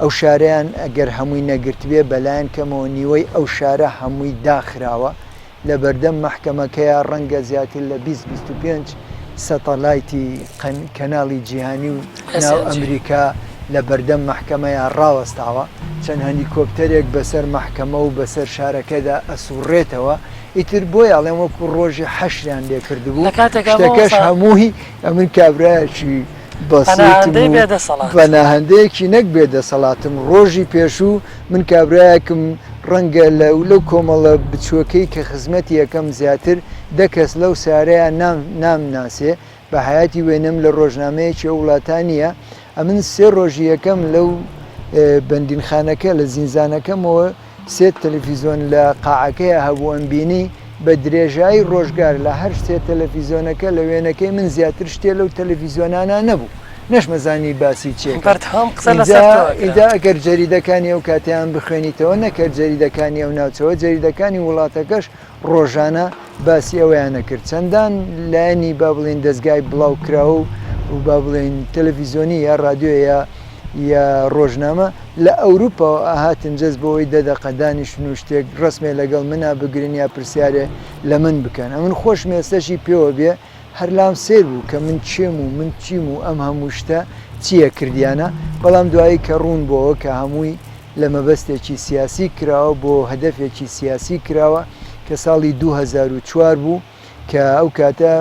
ئەو شارەیان ئەگەر هەمووی نەگرتبێ بەلایەن کەمەوە نیوەی ئەو شارە هەمووی داخراوە. لە بەردەم مەحکەمەکەیا ڕەنگە زیاتر لە 20 25 سەتەلایتی کەناڵی جیهانی و ناو ئەمریکا لە بەردەم مەحکەمەیا ڕاوەستاوە، چەند هەلیکۆپتەرێک بەسەر مەحکەمە و بەسەر شارەکەدا ئەسوڕێتەوە، ئیتر بۆیە ئەڵێم وەکو ڕۆژی حەشریان لێ کردبوو، شتەکەش هەمووی ئەمن کابرایەکی بەسیتم و پەناهەندەیەکی نەک بێ دەسەڵاتم، ڕۆژی پێشوو من کابرایەکم ڕەنگە لەو کۆمەڵە بچووەکەی کە خزمەتی ئەکەم زیاتر دە کەس لەو سارەیا نامناسێ، بە حەیاتی وێنەم لە ڕۆژنامەیەکی ئەو وڵاتە نییە، ئەمن سێ ڕۆژی یەکەم لەو بەندینخانەکە لە زینزانەکەمەوە سێ تەلەفیزۆن لە قاعەکەیا هەبوو ئەمبینی بە درێژایی ڕۆژگار لە هەر سێ تەلەفیزۆنەکە لە وێنەکەی من زیاتر شتێ لەو تەلەفیزۆنانە نەبوو نەشمەزانی باسی چێکە بەردەوام قسە لەسەر ئینجا تۆ ئەکرا. ئینجا ئەگەر جەریدەکانی ئەو کاتەیان بخوێنیتەوە نەک هەر جەریدەکانی ئەو ناوچەوە جەریدەکانی وڵاتەکەش ڕۆژانە. باسی ئەوەیان نەکرد چەندان لایەنی با بڵێین دەزگای بڵاوکراوە و با بڵێین تەلەفیزۆنی یا ڕادیۆ یا یا ڕۆژنامە لە ئەوروپاوە ئەهاتن جەست بۆ ئەوەی دە دەقە دانیشن و شتێک ڕەسمێ لەگەڵ منا بگرن یا پرسیارێ لە من بکەن ئەمن خۆشم ئێستەشی پێوە بێ هەر لام سەیر بوو کە من کێم و من چیم و ئەم هەموو شتە چییە کردیانە بەڵام دوایی کە ڕوون بۆوە کە هەمووی لە مەبەستێکی سیاسی کراوە بۆ هەدەفێکی سیاسی کراوە کە ساڵی 2004 بوو کە ئەو کاتە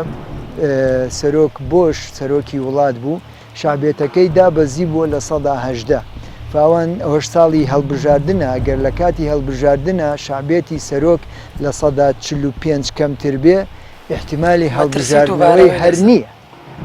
سەرۆک بۆش سەرۆکی وڵات بوو شەعبێتەکەی دابەزیبووە 18% فاوان ئەوەش ساڵی هەڵبژاردنە ئەگەر لە کاتی هەڵبژاردنە شەعبێتی سەرۆک 45% کەمتر بێ ئیحتیمالی هەڵبژاردنەوەی هەر نییە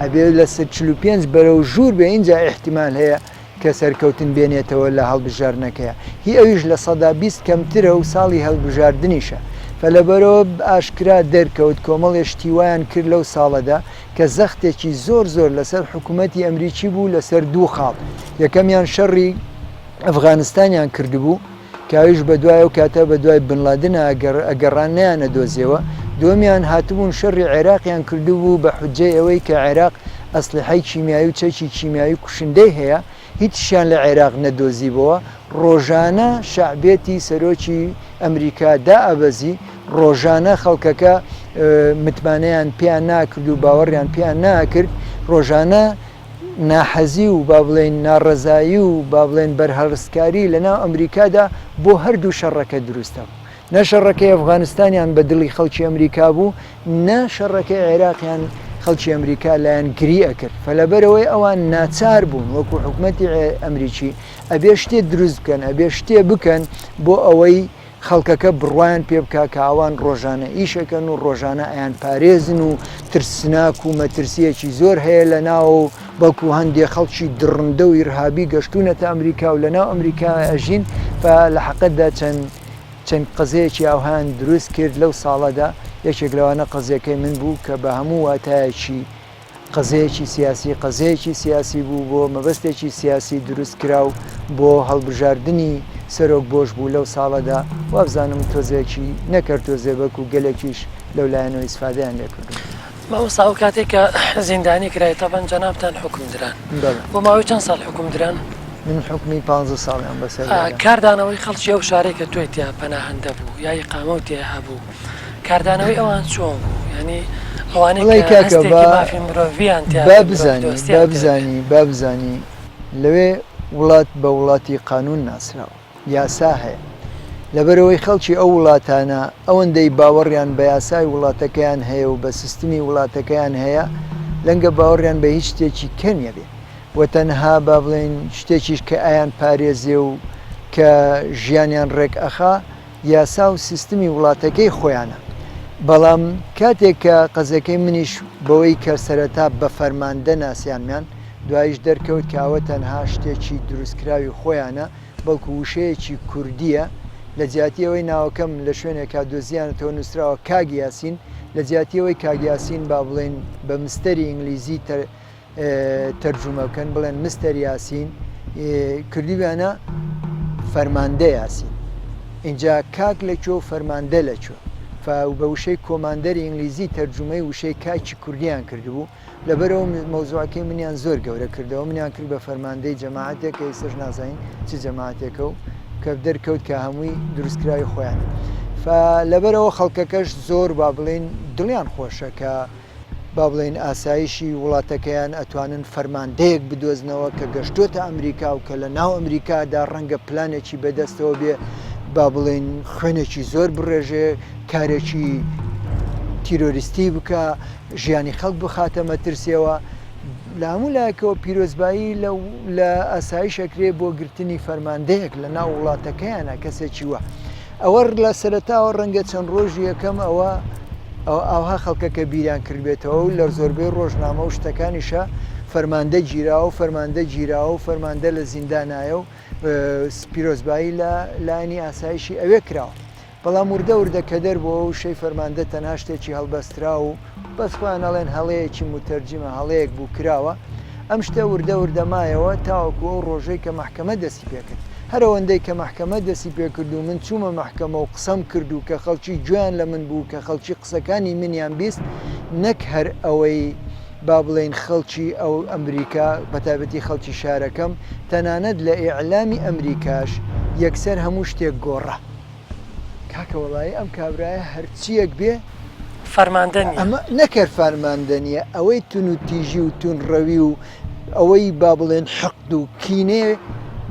ئەبێ لە 45 بەرەو ژوور بێ ئینجا ئیحتیمال هەیە کە سەرکەوتن بێنێتەوە لە هەڵبژاردنەکەیا هی ئەویش 20% کەمترە و ساڵی هەڵبژاردنیشە فلەبەرەوە ئاشکرا دەرکەوت کۆمەڵێ شتی وایان کرد لەو ساڵەدا کە زەختێکی زۆر زۆر لەسەر حکوومەتی ئەمریکی بوو لەسەر دوو خاڵ یەکەمیان شەڕی ئەفغانستانیان کردبوو کە ئەویش بەدوای ئەو کاتە بەدوای بن لادن ئەگەڕان نەیانەدۆزیەوە، دووەمیان هاتبوون شەڕی عێراقیان کردبوو بە حوجەی ئەوەی کە عێراق ئەسڵیحەی کیمیایی و چەکی کیمیایی کوشندەی هەیە، هیچیشیان لە عێراق نەدۆزیبۆوە، ڕۆژانە شەعبێتی سەرۆکی ئەمریکا دائەبەزی، ڕۆژانە خەڵکەکە متمانەیان پێیان ناکرد و باوەڕیان پێیان ناکرد، ڕۆژانە ناحەزی و با بڵێین ناڕەزایی و با بڵێین بەرهەڵستکاری لە ناو ئەمریکادا بۆ هەردوو شەڕەکە دروست هەبوو. نە شەڕەکەی ئەفغانستانیان بە دڵی خەڵکی ئەمریکا بوو، نە شەڕەکەی عێراقیان خەڵکی ئەمریکا لایەنگری ئەکرد. فەلەبەرئەوەی ئەوان ناچار بوون وەکو حکومەتی ئەمریکی ئەبێ شتێ دروست بکەن، ئەبێ شتێ بکەن بۆ ئەوەی خەڵکەکە بڕوایان پێ بکا کە ئەوان ڕۆژانە ئیش ئەکەن و ڕۆژانە ئەیانپارێزن و ترسناک و مەترسییەکی زۆر هەیە لە ناوە و بەڵکو هەندێ خەڵکی دڕندە و ئیرهابی گەشتوونەتە ئەمریکا و لە ناو ئەمریکا ئەژین فە لە حەقەتدا چەند چەند قەزەیەکی ئاوهایان دروست کرد لەو ساڵەدا یەکێک لەوانە قەزیەکەی من بوو کە بە هەموو واتایەکی قەزەیەکی سیاسی قەزەیەکی سیاسی بوو بۆ مەبەستێکی سیاسی دروست کرا و بۆ هەڵبژاردنی سەرۆک بۆش بوو لەو ساڵەدا وابزانم تۆزێکی نەکرد تۆزێ بەکو گەلێکیش لەو لایەنەوە ئیسفادەیان لێ کردووم. مامۆستا ئەو کاتێک کە زیندانی کرای تەبەن جەنابتان حوکم دران بەڵێ. بۆ ماوەی چەند ساڵ حوکم دران؟ من حوکمی پانزە ساڵیان بەسەردا دا. کاردانەوەی خەڵکی ئەو شارەی کە تۆی تیا پەناهەندە بوو یا ئیقامەو تیا هەبوو کاردانەوەی ئەوان چۆن بوو یانی ئەوانەی وەڵای کە کاکە هەستێکی با مافی مرۆڤیان تیا با بێ مرۆڤ بزانی با دۆستیان تیا بێ. بزانی با بزانی لەوێ وڵات بە وڵاتی قانوون ناسراوە یاسا هەیە لەبەرئەوەی خەڵکی ئەو وڵاتانە ئەوەندەی باوەڕیان بە یاسای وڵاتەکەیان هەیە و بە سیستمی وڵاتەکەیان هەیە لەنگە باوەڕیان بە هیچ شتێکی کە نیە بێ و تەنها با بڵێین شتێکیش کە ئەیان پارێزێ و کە ژیانیان ڕێک ئەخا یاسا و سیستمی وڵاتەکەی خۆیانە. بەڵام کاتێک کە قەزێکەی منیش بەوەی کە سەرەتا بە فەرماندە ناسیانمیان، دواییش دەرکەوت کە ئەوە تەنها شتێکی دروستکراوی خۆیانە، بەڵکو وشەیەکی کوردییە، لە جیاتی ئەوەی ناوەکەم لە شوێنێکا دۆزیانەتەوە نووسراوە کاک یاسین، لە جیاتی ئەوەی کاک یاسین با بڵێین بە مستەری ئینگلیزی تەرجومە بکەن بڵێن مستەر یاسین کردویانە فەرماندە یاسین اینجا کاک لە کوێ و فەرماندە لە کوێ بە وشەی commander ی ئینگلیزی تەرجومەی وشەی کاکی کوردیان کردبوو لەبەرەوە مەوزوعەکەی منیان زۆر گەورە کردەوە منیان کرد بە فەرماندەی جەماعەتێک کە ئێستاش نازانین چ جەماعەتێکە و کە دەرکەوت کە هەمووی دروستکراوی خۆیان لەبەرەوە خەڵکەکەش زۆر با بڵین دڵیان خۆشە کە با بڵێین ئاسایشی وڵاتەکەیان ئەتوانن فەرماندەیەک بدۆزنەوە کە گەشتۆتە ئەمریکا و کە لە ناو ئەمریکادا ڕەنگە پلانێکی بەدەستەوە بێ با بڵێین خوێنێکی زۆر بڕێژێ کارێکی تیرۆریستی بکە ژیانی خەڵک بخاتە مەترسیەوە لە هەموو لایەکەوە پیرۆزبایی لە ئاسایش ئەکرێ بۆ گرتنی فەرماندەیەک لە ناو وڵاتەکەیانە کەسێکی وە ئەوە لە سەرەتاوە ڕەنگە چەند ڕۆژی یەکەم ئەوە ئاوها خەڵکەکە بیریان کردبێتەوە و لە زۆربەی ڕۆژنامە و شتەکانیشا فەرماندە گیراوە و فەرماندە گیراوە و فەرماندە لە زیندانایە و پیرۆزبایی لە لایەنی ئاسایشی ئەوێ کراوە. بەڵام وردە وردە کە دەربووەوە وشەی فەرماندە تەنها شتێکی هەڵبەستراو و بەس خۆیان ئەڵێن هەڵەیەکی موتەرجیمە هەڵەیەک بوو کراوە، ئەم شتە وردە وردە مایەوە تاوەکو ئەو ڕۆژەی کە مەحکەمە دەستی پێکرد. هەر ئەوەندەی کە مەحکەمە دەستی پێ کرد و من چوومە مەحکەمە و قسەم کرد و کە خەڵکی گوێیان لە من بوو، کە خەڵکی قسەکانی منیان 20، نەک هەر ئەوەی با بڵێین خەڵکی ئەو ئەمریکا، بەتایبەتی خەڵکی شارەکەم، تەنانەت لە ئیعلامی ئەمریکاش یەکسەر هەموو شتێک گۆڕا. کاکە وەڵایی ئەم کابرایە هەرچییەک بێ، فەرماندە نییە. ئەمە نەک هەر فەرماندە نییە، ئەوەی تونوتیژی و تونڕەوی و ئەوەی با بڵێن حقد و کینەیە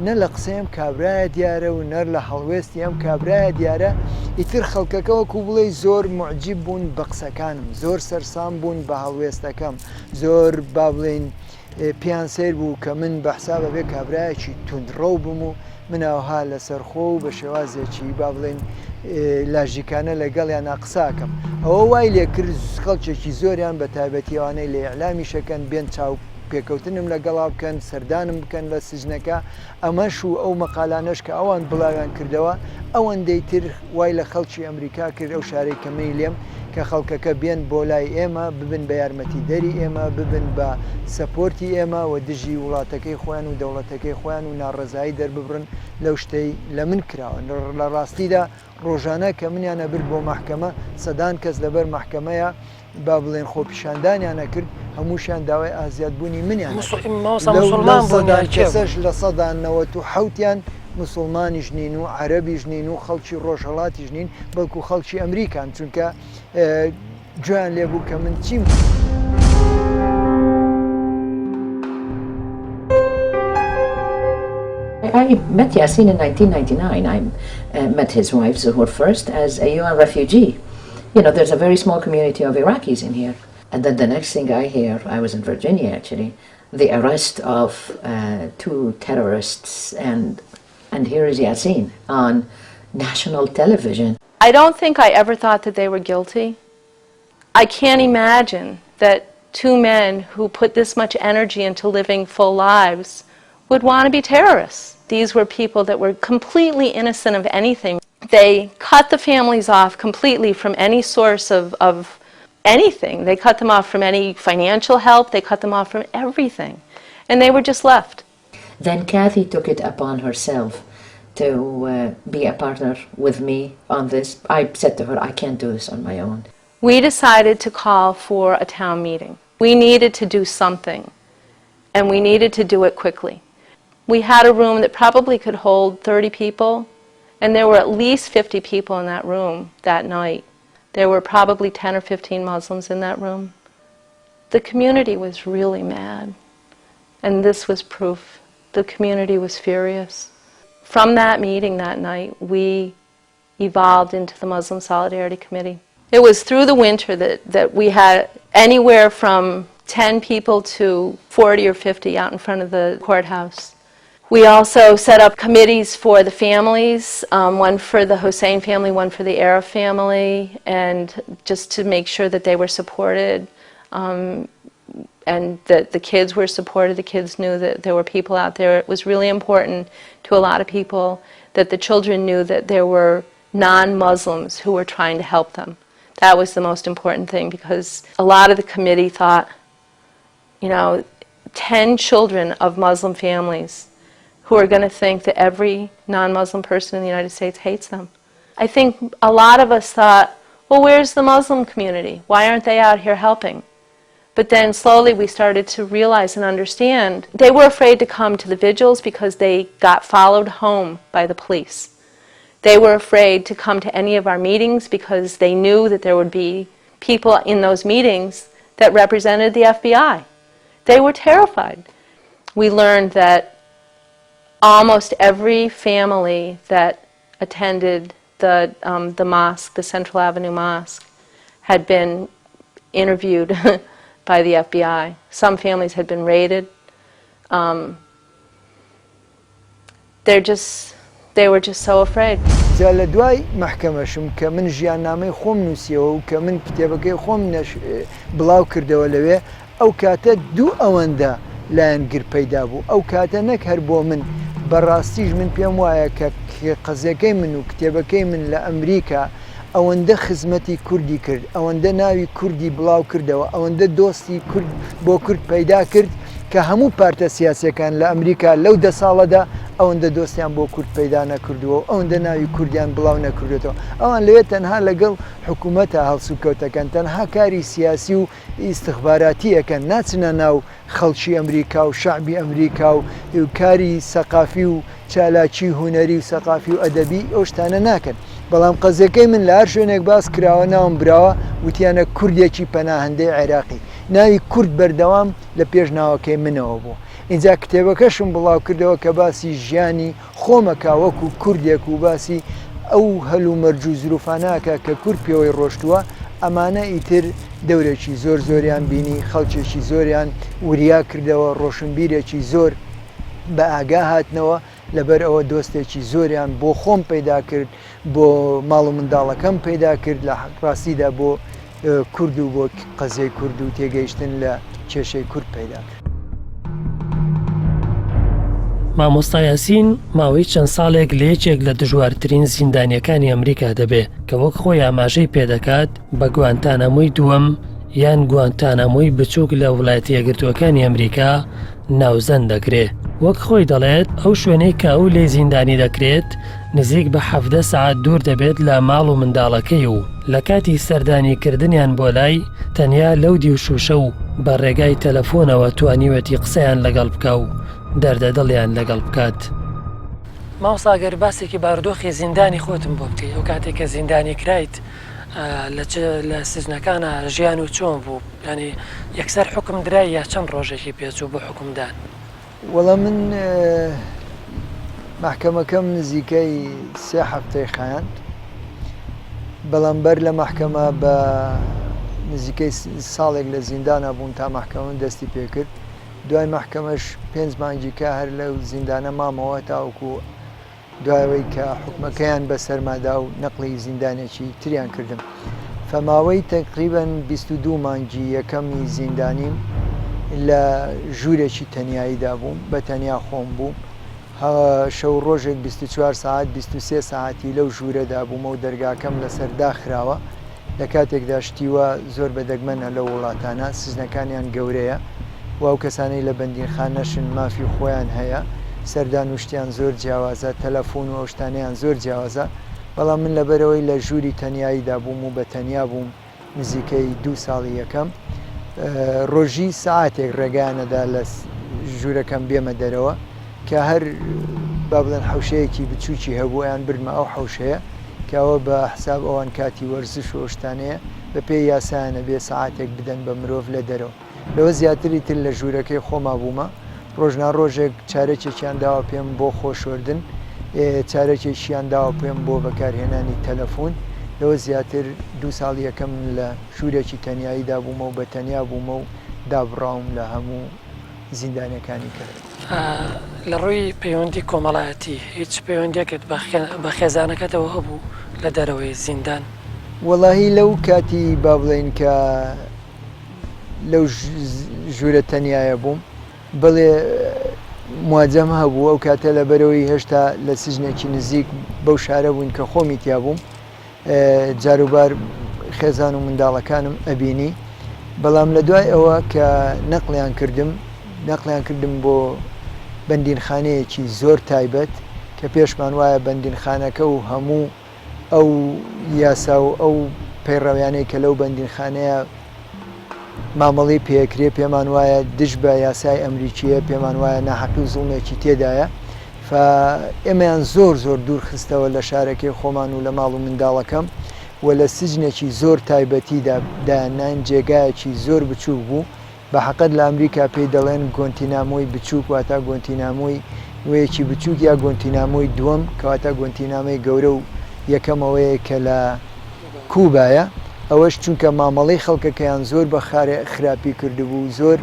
نە لە قسەی ئەم کابرایە دیارە و نە لە هەڵوێستی ئەم کابرایە دیارە، ئیتر خەڵکەکە وەکو بڵێی زۆر موعجیب بوون بە قسەکانم، زۆر سەرسام بوون بە هەڵوێستەکەم، زۆر با بڵێین پێیان سەیر بوو کە من بە حساب ئەبێ کابرایەکی توندڕەو بم و من ئاوها لەسەرخۆ و بە شێوازێکی با بڵێین لاژیکانە لەگەڵیانا قسە ئەکەم. ئەوە وای لێکرد خەڵکێکی زۆریان بە تایبەتی ئەوانەی لە ئیعلامیشەکەن بێن چاو پێکەوتنم لەگەڵا بکەن، سەردانم بکەن لە سجنەکە، ئەمەش و ئەو مەقالانەش کە ئەوان بڵاویان کردەوە ئەوەندەی تر وای لە خەڵکی ئەمریکا کرد ئەو شارەی کە منی لێم کە خەڵکەکە بێن بۆ لای ئێمە ببن بە یارمەتیدەری ئێمە ببن بە سەپۆرتی ئێمە و دژی وڵاتەکەی خۆیان و دەوڵەتەکەی خۆیان و ناڕەزایی دەرببڕن لەو شتەی لە من کراوە لە ڕاستیدا ڕۆژانە کە منیان ئەبرد بۆ مەحکەمە سەدان کەس لەبەر مەحکەمەیا با بڵێن خۆپیشاندانیان ئەکرد هەمووشیان داوای ئازیاد بوونی منیان ئەکرد لەو لەو سەدان کەسەش 97%یان موسڵمانیش نین و عەرەبیش نین و خەڵکی ڕۆژهەڵاتیش نین بەڵکو خەڵکی ئەمریکان چونکە گوێیان لێ بوو کە من چیم. I met Yasin in 1999. I uh, met his wife Zuhur first as a UN refugee. You know, there's a very small community of Iraqis in here. And then the next thing I hear, I was in Virginia actually, the arrest of uh, two terrorists, and, and here is Yasin on national television. I don't think I ever thought that they were guilty. I can't imagine that two men who put this much energy into living full lives would want to be terrorists. These were people that were completely innocent of anything. They cut the families off completely from any source of, of anything. They cut them off from any financial help, they cut them off from everything. And they were just left. Then Kathy took it upon herself to uh, be a partner with me on this. I said to her, I can't do this on my own. We decided to call for a town meeting. We needed to do something, and we needed to do it quickly. We had a room that probably could hold 30 people, and there were at least 50 people in that room that night. There were probably 10 or 15 Muslims in that room. The community was really mad, and this was proof. The community was furious. From that meeting that night, we evolved into the Muslim Solidarity Committee. It was through the winter that, that we had anywhere from 10 people to 40 or 50 out in front of the courthouse. We also set up committees for the families, um, one for the Hussein family, one for the Aref family, and just to make sure that they were supported um, and that the kids were supported. The kids knew that there were people out there. It was really important to a lot of people that the children knew that there were non-Muslims who were trying to help them. That was the most important thing because a lot of the committee thought, you know, 10 children of Muslim families who are going to think that every non-Muslim person in the United States hates them. I think a lot of us thought, well, where's the Muslim community? Why aren't they out here helping? But then slowly we started to realize and understand they were afraid to come to the vigils because they got followed home by the police. They were afraid to come to any of our meetings because they knew that there would be people in those meetings that represented the FBI. They were terrified. We learned that almost every family that attended the, um, the mosque, the Central Avenue Mosque, had been interviewed by the FBI. Some families had been raided. Um, they're just, they were just so afraid. جا لە دوای مەحکەمەشم کە من ژیاننامەی خۆم نووسیەوە و کە من کتێبەکەی خۆم نەش بڵاو کردەوە لەوێ ئەو کاتە دوو ئەوەندە لایەنگر پەیدا بوو ئەو کاتە نەک هەر بۆ من بەڕاستیش من پێم وایە کە قەزیەکەی من و کتێبەکەی من لە ئەمریکا ئەوەندە خزمەتی کوردی کرد، ئەوەندە ناوی کوردی بڵاو کردەوە، ئەوەندە دۆستی کورد بۆ کورد پەیدا کرد کە هەموو پارتە سیاسیەکان لە ئەمریکا لەو دە ساڵەدا ئەوەندە دۆستیان بۆ کورد پەیدا نەکردووە و ئەوەندە ناوی کوردیان بڵاو نەکردوێتەوە. ئەوان لەوێ تەنها لەگەڵ حکوومەتە هەڵسوکەوتەکەن، تەنها کاری سیاسی و ئیستخباراتی ئەکەن، ناچنە ناو خەڵکی ئەمریکا و شەعبی ئەمریکا و کاری سەقافی و چالاکی هونەری و سەقافی و ئەدەبی ئەو شتانە ناکەن. بەڵام قەزیەکەی من لە هەر شوێنێک باس کراوە ناوم براوە وتیانە کوردێکی پەناهەندەی عێراقی. ناوی کورد بەردەوام لە پێش ناوەکەی منەوە بوو. ئینجا کتێبەکەشم بڵاو کردەوە کە باسی ژیانی خۆم ئەکا وەکو کوردێک و باسی ئەو هەل و مەرج و زروفانە ئەکا کە کورد پێوەی ڕۆشتووە، ئەمانە ئیتر دەورێکی زۆر زۆریان بینی، خەڵکێکی زۆریان وریا کردەوە، ڕۆشنبیرێکی زۆر بە ئاگا هاتنەوە، لەبەر ئەوە دۆستێکی زۆریان بۆ خۆم پەیدا کرد، بۆ ماڵ و منداڵەکەم پەیدا کرد، لە ڕاستیدا بۆ کورد و بۆ قەزیەی کورد و تێگەیشتن لە کێشەی کورد پەیدا کرد. مامۆستا یاسین ماوەی چەند ساڵێک لە یەکێک لە دژوارترین زیندانیەکانی ئەمریکا دەبێ کە وەک خۆی ئاماژەی پێدەکات بە گوانتانامۆی دووەم یان گوانتانامۆی بچووک لە وڵایەتە یەکگرتووەکانی ئەمریکا ناوزەند دەکرێ. وەک خۆی دەڵێت ئەو شوێنەی کە ئەو لێی زیندانی دەکرێت نزیک بە 17 سەعات دوور دەبێت لە ماڵ و منداڵەکەی و لە کاتی سەردانی کردنیان بۆ لای تەنیا لەو دیو شووشە و بە ڕێگای تەلەفۆنەوە توانیوێتی قسەیان لەگەڵ بکا و دەردە دڵیان لەگەڵ بکات. مامۆستا گەر باسێکی بارودۆخی زیندانی خۆتم بۆ بکەی ئەو کاتێک کە زیندانی کرایت لە چ لە سجنەکانا ژیان و چۆن بوو یانی یەکسەر حوکم درای یا چەند ڕۆژێکی پێچوو بۆ حوکمدان؟ وەڵا من مەحکەمەکەم نزیکەی سێ هەفتەی خایاند بەڵام بەر لە مەحکەمە بە نزیکەی ساڵێک لە زیندانە بووم تا مەحکەمەم دەستی پێکرد دوای مەحکەمەش پێنج مانگی کە هەر لەو زیندانە مامەوە تاوەکو دوای ئەوەی کە حوکمەکەیان بەسەرما دا و نەقڵی زیندانێکی تریان کردم فەماوەی تەقریبەن 22 مانگی یەکەمی زیندانیم لە ژوورێکی تەنیاییدا بووم بە تەنیا خۆم بووم شەو ڕۆژێک 24 سەعات 23 سەعاتی لەو ژوورەدا بوومە و دەرگاکەم لەسەر داخراوە لە کاتێکدا شتی وا زۆر بە دەگمەنە لەو وڵاتانە، سجنەکانیان گەورەیە و ئەو کەسانەی لە بەندینخانەشن مافی خۆیان هەیە، سەردان و شتیان زۆر جیاوازە، تەلەفۆن و ئەو شتانەیان زۆر جیاوازە، بەڵام من لەبەرئەوەی لە ژووری تەنیاییدا بووم و بە تەنیا بووم نزیکەی دوو ساڵی یەکەم ڕۆژی سەعاتێک ڕێگایان ئەدا لە ژوورەکەم بێمە دەرەوە کە هەر با بڵێن حەوشەیەکی بچووکی هەبوو ئەیان بردمە ئەو حەوشەیە کە ئەوە بە حساب ئەوان کاتی وەرزش و ئەو شتانەیە بە پێی یاسایان ئەبێ سەعاتێک بدەن بە مرۆڤ لە دەرەوە لەوە زیاتری تر لە ژوورەکەی خۆما بوومە ڕۆژ نا ڕۆژێک چارەکێکیان داوە پێم بۆ خۆ شۆردن چارەکێکیان داوە پێم بۆ بەکارهێنانی تەلەفون لەوە زیاتر دوو ساڵ یەکەم لە ژوورێکی تەنیاییدا بوومە و بە تەنیا بوومە و دابڕاوم لە هەموو زیندانیەکانی کە. لە ڕووی پەیوەندی کۆمەڵایەتی هیچ پەیوەندیەکت بە خێزانەکەتەوە هەبوو لە دەرەوەی زیندان؟ وەڵاهی لەو کاتی با بڵێین کە لەو ژوورە تەنیایە بووم بەڵێ مواجەم هەبوو ئەو کاتە لەبەرەوەی هێشتا لە سجنێکی نزیک بەو شارە بووین کە خۆمی تیا بووم جاروبار خێزان و منداڵەکانم ئەبینی بەڵام لە دوای ئەوە کە نەقلیان کردم نەقلیان کردم بۆ بەندینخانەیەکی زۆر تایبەت کە پێشمان وایە بەندینخانەکە و هەموو ئەو یاسا و ئەو پەیڕەویانەی کە لەو بەندینخانەیە مامەڵەی پێکرێ پێمان وایە دژ بە یاسای ئەمریکیە پێمان وایە ناحەقی و زوڵمێکی تێدایە فا ئێمەیان زۆر زۆر دوور خستەوە لە شارەکەی خۆمان و لە ماڵ و منداڵەکەم و لە سجنێکی زۆر تایبەتیدا دایانناین جێگایەکی زۆر بچووک بوو بە حەقت لە ئەمریکا پێی دەڵێن گۆنتینامۆی بچووک واتا گۆنتینامۆی وەیەکی بچووک یا گۆنتینامۆی دووەم کەواتە گۆنتینامەی گەورە و یەکەم ئەوەیە کە لە کوبایە ئەوەش چونکە مامەڵەی خەڵکەکەیان زۆر بە خراپی کردبوو زۆر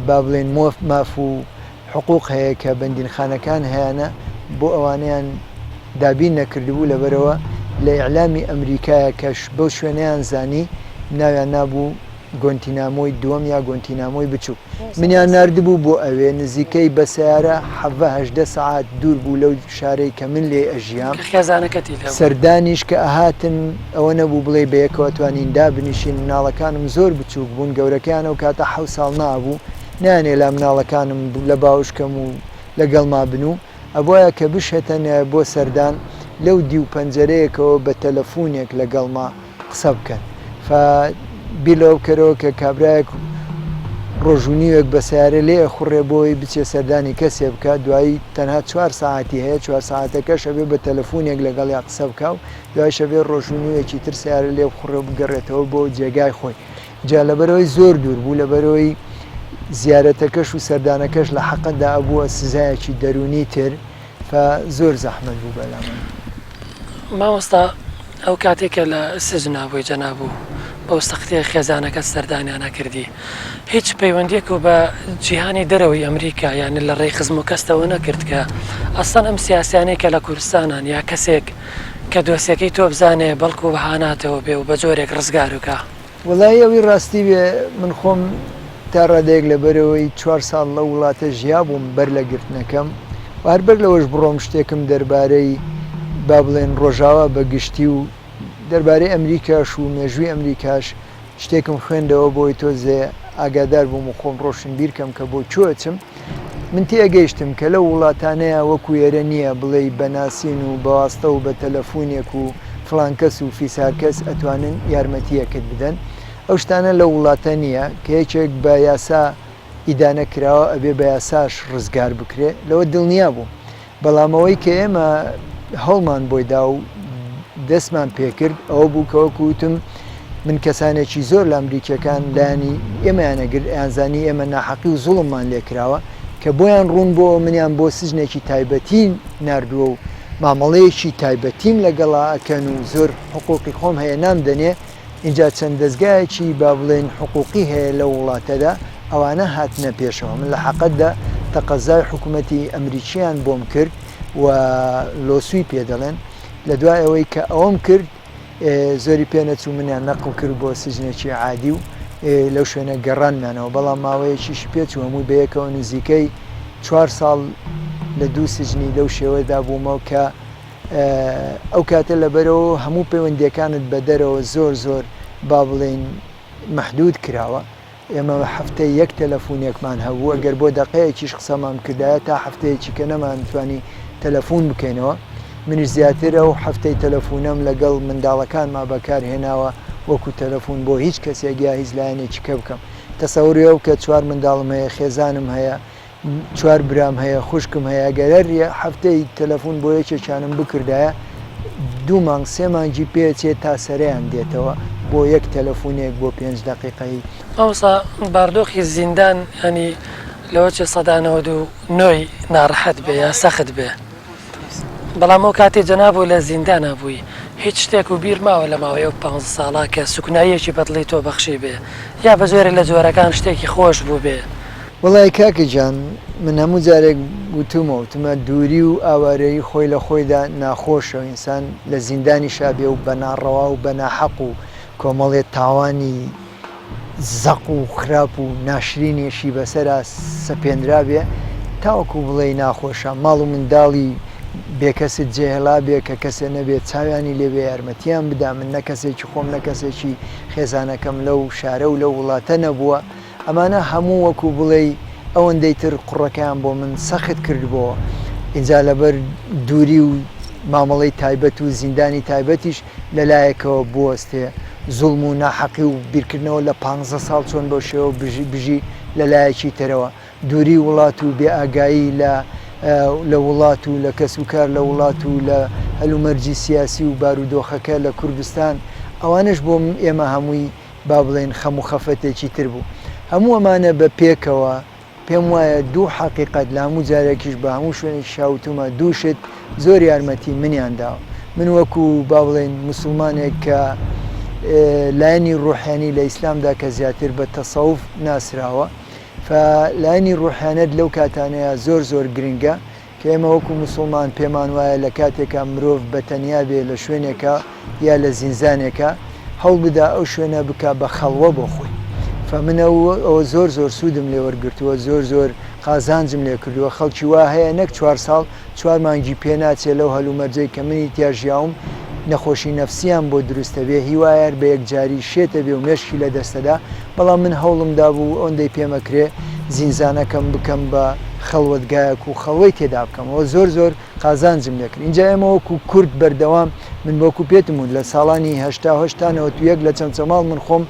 با بڵێن مۆف ماف و حقوق هەیە کە بەندینخانەکان هەیانە بۆ ئەوانەیان دابین نەکردبوو لەبەرئەوە لە ئیعلامی ئەمریکایە کە بەو شوێنەیان زانی ناویان نابوو گۆنتینامۆی دووەم یا گۆنتینامۆی بچوک منیان ناردبوو بۆ ئەوێ نزیکەی بە سەیارە حەڤە هەژدە سەعات دوور بوو لەو شارەی کە من لێی ئەژیام کە خێزانەکەتی لێ بوو. سەردانیش کە ئەهاتن ئەوە نەبوو بڵێی بەیەکەوە توانین دابنیشین مناڵەکانم زۆر بچوک بوون گەورەکەیان ئەو کاتە حەوت ساڵ نابوو نایانێلا مناڵەکانم لە باوش کەم و لەگەڵما بن و. ئەبوایە کە بشێتەنە بۆ سەردان لەو دیو پەنجەرەیەکەوە بە تەلەفونێک لەگەڵما قسە بکەن. فا بیر لەوە بکەرەوە کە کابرایەک ڕۆژ و نیوێک بە سەیارە لێ ئەخوڕێ بۆی بچێ سەردانی کەسێ بکا دوایی تەنها چوار سەعاتی هەیە چوار سەعاتەکەش ئەبێ بە تەلەفونێک لەگەڵیا قسە بکا و دوایش ئەبێ ڕۆژ و نیوێکی تر سەیارە لێ بخوڕێ و بگەڕێتەوە بۆ جێگای خۆی جا لەبەرئەوەی زۆر دوور بوو لەبەرئەوەی زیارەتەکەش و سەردانەکەش لە حەقەتدا ئەبووە سزایەکی دەروونی تر فا زۆر زەحمەت بوو بەلامان. مامۆستا ئەو کاتەی کە لە سجنا بووی جەناب و بەو سەختیە خێزانەکەت سەردانیان ئەکردی هیچ پەیوەندیەک و بە جیهانی دەرەوەی ئەمریکا یان لە ڕێی خزم و کەستەوە نەکرد کە ئەسڵەن ئەم سیاسیانەی کە لە کوردستانان یا کەسێک کە دۆسیەکەی تۆ بزانێ بەڵکو بە هاناتەوە بێ و بە جۆرێک ڕزگار بکا؟ وەڵایی ئەوی ڕاستی بێ من خۆم تا ڕادەیەک لەبەرئەوەی چوار ساڵ لەو وڵاتە ژیابووم بەر لە گرتنەکەم و هەر بەر لەوەش بڕۆم شتێکم دەربارەی با بڵێن ڕۆژاوا بە گشتی و دەربارەی ئەمریکاش و مێژووی ئەمریکاش شتێکم خوێندەوە بۆی تۆزێ ئاگادار بووم و خۆم ڕۆشنبیر کەم کە بۆ کوێ ئەچم. من تێئەگەیشتم کە لەو وڵاتانەیا وەکو ئێرە نییە بڵێی بە ناسین و بە واستە و بە تەلەفونێک و فڵان کەس و فیسار کەس ئەتوانن یارمەتییەکت بدەن. ئەو شتانە لەو وڵاتە نییە کە یەکێک بە یاسا ئیدانە کراوە ئەبێ بە یاساش ڕزگار بکرێ. لەوە دڵنیا بووم. بەڵام ئەوەی کە ئێمە هەوڵمان بۆی دا و دەستمان پێکرد ئەوە بوو کە وەکو وتم من کەسانێکی زۆر لە ئەمریکیەکان لایەنی ئێمەیان ئەگرت ئەیانزانی ئێمە ناحەقی و زوڵممان لێکراوە کە بۆیان ڕوون بۆوە منیان بۆ سجنێکی تایبەتی ناردووە و مامەڵەیەکی تایبەتیم لەگەڵا ئەکەن و زۆر حقوقی خۆم هەیە نامدەنێ ئینجا چەند دەزگایەکی با بڵێین حقوقی هەیە لەو وڵاتەدا ئەوانە هاتنە پێشەوە من لە حەقەتدا تەقەزای حکومەتی ئەمریکیان بۆم کرد و لۆسوی پێ دەڵێن لە دوای ئەوەی کە ئەوەم کرد زۆری پێ نەچوو منیان نەقڵ کرد بۆ سجنێکی عادی و لەو شوێنە گەڕانمانەوە بەڵام ماوەیەکیشی پێچوو هەمووی بەیەکەوە نزیکەی چوار ساڵ لە دوو سجنی لەو شێوەدا بوومەوە کە ئەو کاتە لەبەرئەوە هەموو پەیوەندیەکانت بە دەرەوە زۆر زۆر با بڵێین مەحدود کراوە ئێمە هەفتەی یەک تەلەفونێکمان هەبوو ئەگەر بۆ دەقەیەکیش قسەمان بکردایە تا هەفتەیەکی کە نەمانتوانی تەلەفون بکەینەوە منیش زیاتر ئەو هەفتەی تەلەفونەم لەگەڵ منداڵەکانما بەکار هێناوە وەکو تەلەفون بۆ هیچ کەسێک یا هیچ لایەنێکی کە بکەم تەسەوری ئەو کە چوار منداڵم هەیە خێزانم هەیە چوار برام هەیە خوشکم هەیە گەر هەر هەفتەی تەلەفون بۆ یەکێکیانم بکردایە دوو مانگ سێ مانگی پێچێت تا سەرەیان دێتەوە بۆ یەک تەلەفونێک بۆ پێنج دەقیقەی. مامۆستا باردۆخی زیندان یانی لەوە چێ 99% ی ناڕەحەت بێ یا سەخت بێ بەڵام ئەو کاتەی جەنابو لە زیندانا بووی هیچ شتێک و بیر ماوە لە ماوەی ئەو پانزە ساڵە کە سوکناییەکی بە دڵی تۆ بەخشی بێ یا بە جۆرێ لە جۆرەکان شتێکی خۆش بووبێ؟ وەڵای کاکە گیان من هەموو جارێک وتومە وتمە دووری و ئاوارەیی خۆی لە خۆیدا ناخۆشە ئینسان لە زیندانیشا بێ و بە ناڕەوا و بە ناحەق و کۆمەڵێ تاوانی زەق و خراپ و ناشرینێشی بەسەرا سەپێنرابێ تاوەکو بڵێی ناخۆشە ماڵ و منداڵی بێکەست جێهێڵابێ کە کەسێ نەبێ چاویانی لێبێ یارمەتیان بدا من نە کەسێکی خۆم نە کەسێکی خێزانەکەم لەو شارە و لەو وڵاتە نەبووە ئەمانە هەموو وەکو بڵێی ئەوەندەی تر قوڕەکەیان بۆ من سەخت کردبۆوە. ئینجا لەبەر دووری و مامەڵەی تایبەت و زیندانی تایبەتیش لە لایەکەوە بوەستێ، زوڵم و ناحەقی و بیرکردنەوە لە پانزە ساڵ چۆن بەو شێوە بژی لە لایەکی ترەوە. دووری وڵات و بێ ئاگایی لە لە وڵات و لە کەسوکار لە وڵات و لە هەلومەرجی سیاسی و بارودۆخەکە لە کوردستان ئەوانەش بۆ ئێمە هەمووی با بڵێین خەم و خەفەتێکی تر بوو. هەموو ئەمانە بە پێکەوە، پێم وایە دوو حەقیقەت لە هەموو جارێکیش بە هەموو شوێنێکیشا وتوومە دوو شت زۆر یارمەتی منیان داوە. من وەکوو با بڵێین موسوڵمانێک کە لایەنی ڕوحیانی لە ئیسلامدا کە زیاتر بە تەسەوف ناسراوە، فە لایەنی ڕوحیانەت لەو کاتانەیا زۆر زۆر گرنگە. کە ئێمە وەکو موسوڵمان پێمان وایە لە کاتێکا مرۆڤ بە تەنیا بێ لە شوێنێکا یا لە زینزانێکا هەوڵ بدا ئەو شوێنە بکا بە خەڵوە بۆ خۆی فە من ئەو ئەوە زۆر زۆر سوودم لێ وەرگرتووە زۆر زۆر قازانجم لێ کردووە خەڵکی وا هەیە نەک چوار ساڵ چوار مانگی پێ ناچێ لەو هەلومەرجەی کە منی تیا ژیاوم نەخۆشی نەفسیان بۆ دروست ئەبێ هیوایە هەر بە یەکجاری شێت ئەبێ و مێشکی لە دەست ئەدا بەڵام من هەوڵم دابوو ئەوەندەی پێم ئەکرێ زینزانەکەم بکەم بە. خەڵوەتگایەک و خەڵوەی تێدا بکەم ئەوە زۆر زۆر قازانجم لێ کرد ئینجا ئێمە وەکو کورد بەردەوام من وەکو پێتم وت لە ساڵانی 88 تا 91 لە چەمچەماڵ من خۆم